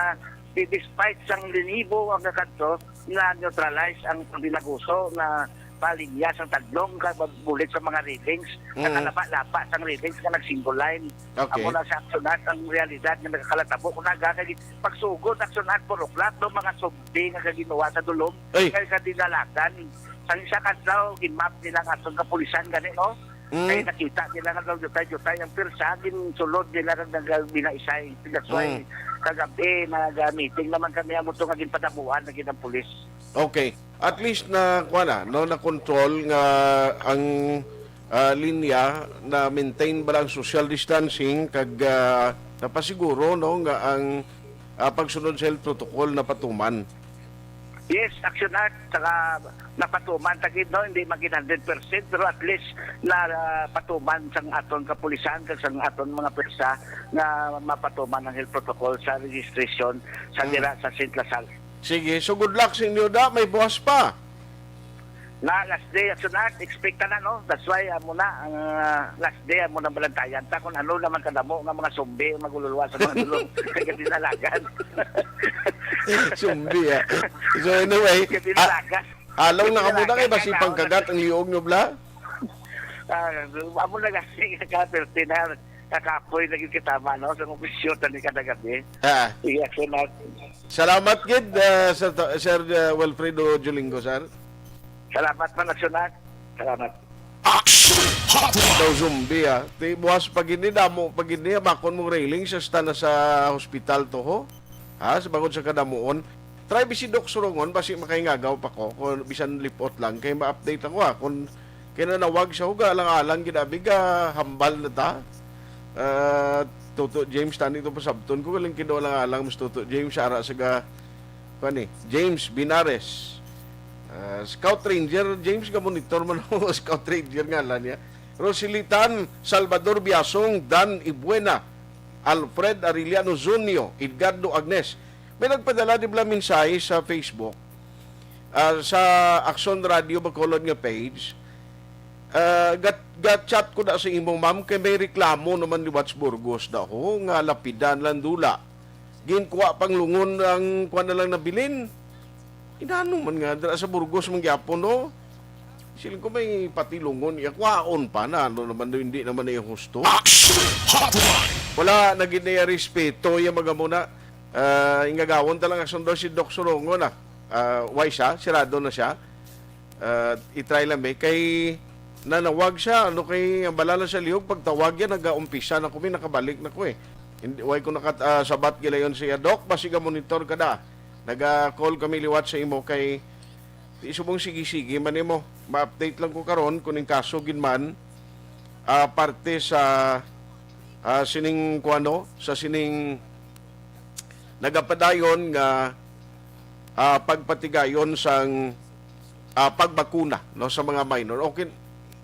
di-, despite sang linibo ang kakadto, na-neutralize ang pagbilaguso nga palinya sang tadlong ka bulig sa mga railings, Mm. nakalaba-laba sang railings nga nag-single line. Okay. Amo na sa Action Art ang realidad nga nagakalatabo. Kung naga kay pagsugod, Action Art, puroklat, no, mga zombie nga gaginuwa sa dulom, Ay. kay kadinalagan. Sang isa ka adlaw, ginmap nila ang aton kapulisan gani, no? Mm. Kay nakita nila nga daw jutay-jutay ang pwersa, ginsulod nila nga nagbinaisay. That's why Mm. kagabi, nag-meeting naman kami, amo to nga ginpadamuan na gid ang pulis. Okay. At least na, kuwan na, no, na-control nga ang, ah, linya, na-maintain ba lang social distancing kag, ah, napasiguro, no, nga ang, ah, pagsunod sa health protocol napatuman? Yes, Action Art, saka napatuman ta gid, no, hindi man gid hundred percent, pero at least napatuman sang aton kapulisan kag sang aton mga pwersa nga mapatuman ang health protocol sa registration sa Hmm. dira sa Saint Lazaro. Sige, so good luck sa inyo da, may buwas pa. Na last day, Action Art, expect na, no? That's why, amo na, ang, ah, last day, amo na balantayan ta kung ano naman kadamo nga mga zombie ang magululuwa sa mga dulong. Kaya dinalagan. Zombie, ah. So anyway, Kaya ah, dinalagan. Alaw na ka muna kay basi pangkagat ang liog nyo, bla? Ah, amo na kasi ka, thirteen na, kakapoy na gid kita, no? Sa mga bisyo, tani kada gabi. Ah. Sige, Action Art. Salamat gid, ah, Sir, Sir, ah, Wilfredo Julingo, sir. Salamat man, Action Art. Salamat. Action Hotline! Daw zombie, ah. Ti, buwas pa gini, damo pa gini, ah. Bakon mong railing, sa sta na sa hospital to, ho? Ha? Sa bangod sa kadamuon. Try bisi Doc Surongon, basi makahingagaw pa ko. Kung bisan lipot lang, kay ma-update ako, ha. Kung kinanawag siya, huga, alang-alang, ginabi, ga, hambal na ta. Ah, Toto James, tani ito pasabton ko, galing kido alang-alang, mas Toto James, ara sa ga, kuwan eh, James Binares. Ah, Scout Ranger, James, ga-monitor man ako, Scout Ranger ngalan niya. Rosilitan, Salvador Biasong, Dan Ibuena, Alfred Arellano Zunio, Edgardo Agnes. May nagpadala di bala mensahe sa Facebook, ah, sa Action Radio Bacolod nga page. Ah, gat-, ga-chat ko na sa imo, ma'am, kay may reklamo naman ni Watts Burgos daw nga lapidan lang dula. Ginkuha pang lungon ang kuwan na lang nabilin. Inano man nga, dira sa Burgos man gyapon, no? Siling ko may patilungon iya, kwaon pa na, ano naman, hindi naman na yung husto. Action Hotline! Wala na gid niya respeto, yung mga muna. Ah, ingagawon ta lang ang sundo si Doc Surongo na. Ah, why siya? Sirado na siya. Ah, i-try lang, eh. Kay nanawag siya, ano, kay ang bala lang sa lihog, pagtawag yan, nag-aumpisa na kami, nakabalik na ko, eh. Hindi, why ko nakat-, ah, sabat gilayon siya, Doc, basi ga monitor ka da. Naga-call kami liwat sa imo kay di subong sige-sige man nimo. Ma-update lang ko karon kung ning kaso gid man, ah, parte sa, ah, sining kuwano, sa sining nagapadayon nga, ah, pagpatigayon sang, ah, pagbakuna, no, sa mga minor. Okay,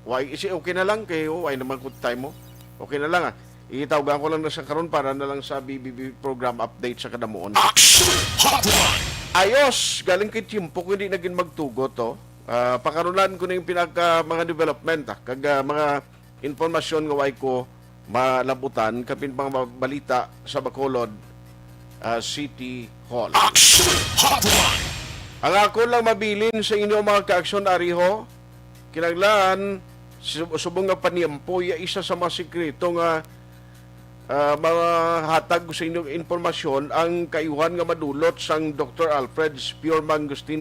why, isi okay na lang kay, oh, why naman kung time mo? Okay na lang, ah. Itawgan ko lang na sa karon para na lang sa B B B program update sa kadamuon. Action Hotline! Ayos! Galing kay tiyempo ko hindi na gid magtugot, oh. Ah, pakarunan ko na yung pinaka mga development, ah, kag, ah, mga impormasyon nga way ko malabutan, kapin pang ma-, balita sa Bacolod, ah, City Hall. Action Hotline! Ang ako lang mabilin sa inyo, mga ka-aksyon, ariho, kinahanglan, su-, subong nga paniyampo, ya isa sa mga sikreto nga, ah, mahatag ko sa inyo impormasyon, ang kaiwan nga madulot sang Doktor Alfred's Pure Mangosteen.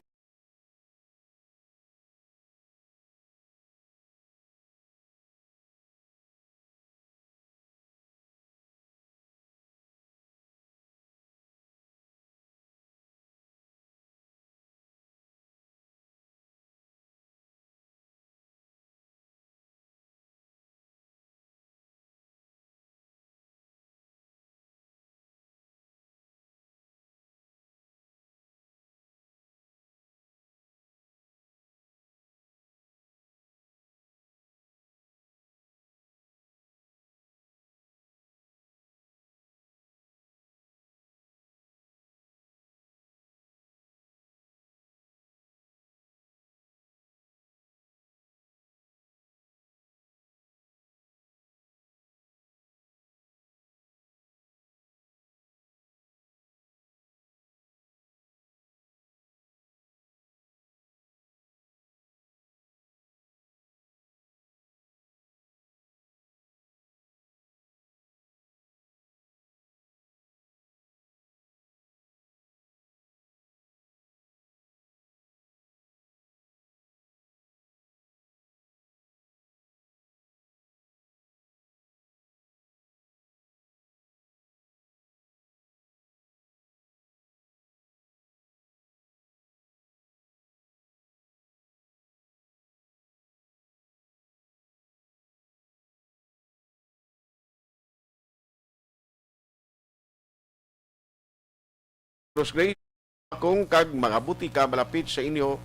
Cruz Gray, kung kag mga butika malapit sa inyo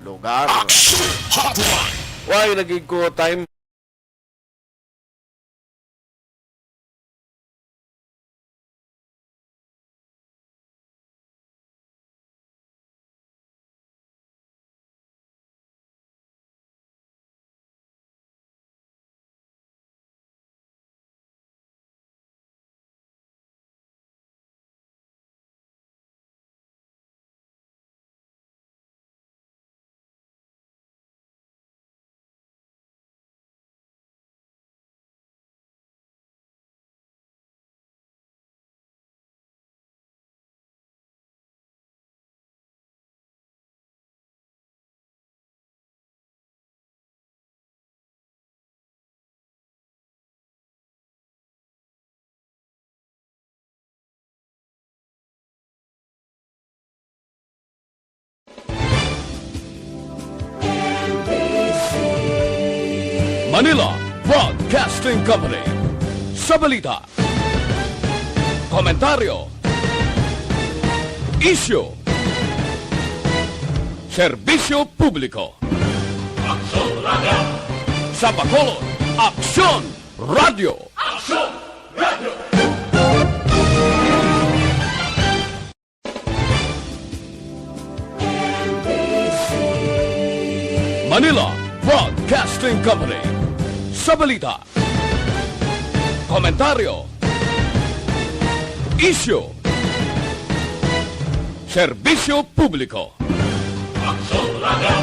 lugar. Action Hotline! Why nagig ko time? Manila Broadcasting Company. Sa balita, komentaryo, isyu, serbisyo publiko. Aksyon Radio. Sa Bacolod, Aksyon Radio. Aksyon Radio. Manila Broadcasting Company. Sa balita, komentaryo, isyu, serbisyo publiko. Aksyon Radio.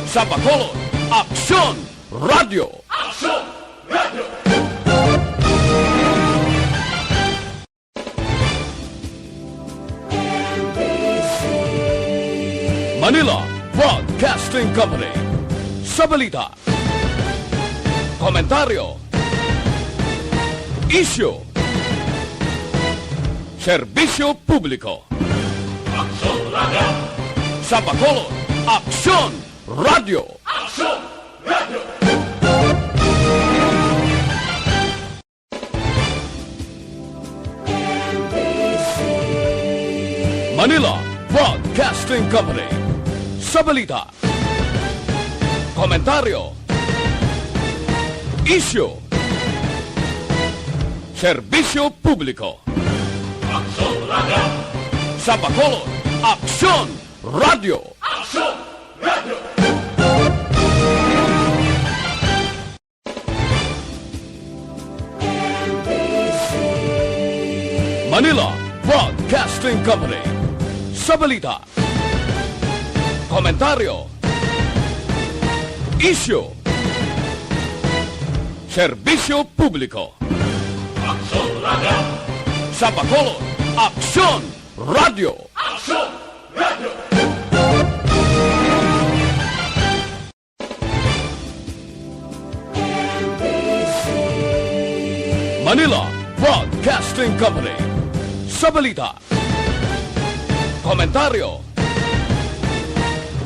Sa Bacolod, Aksyon Radio. Aksyon Radio. Manila Broadcasting Company. Sa balita, komentaryo, isyu, serbisyo publiko. Aksyon Radio. Sa Bacolod, Aksyon Radio. Aksyon Radio. Manila Broadcasting Company. Sa balita, komentaryo, isyu, serbisyo publiko. Aksyon Radio. Sa Bacolod, Aksyon Radio. Aksyon Radio. Manila Broadcasting Company. Sa balita, komentaryo, isyu, serbisyo publiko. Aksyon Radio. Sa Bacolod, Aksyon Radio. Aksyon Radio. Manila Broadcasting Company. Sa balita, komentaryo,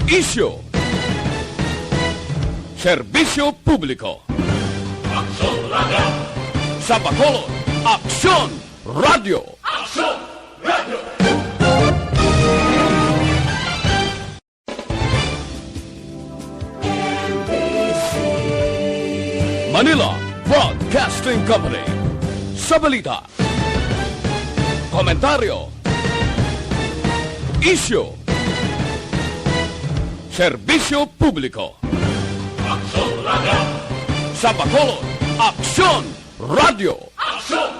isyu, serbisyo publiko. Aksyon Radio. Sa Bacolod, Aksyon Radio. Aksyon Radio. Manila Broadcasting Company. Sa balita, komentaryo, isyu, serbisyo publiko. Aksyon Radio. Sa Bacolod, Aksyon Radio. Aksyon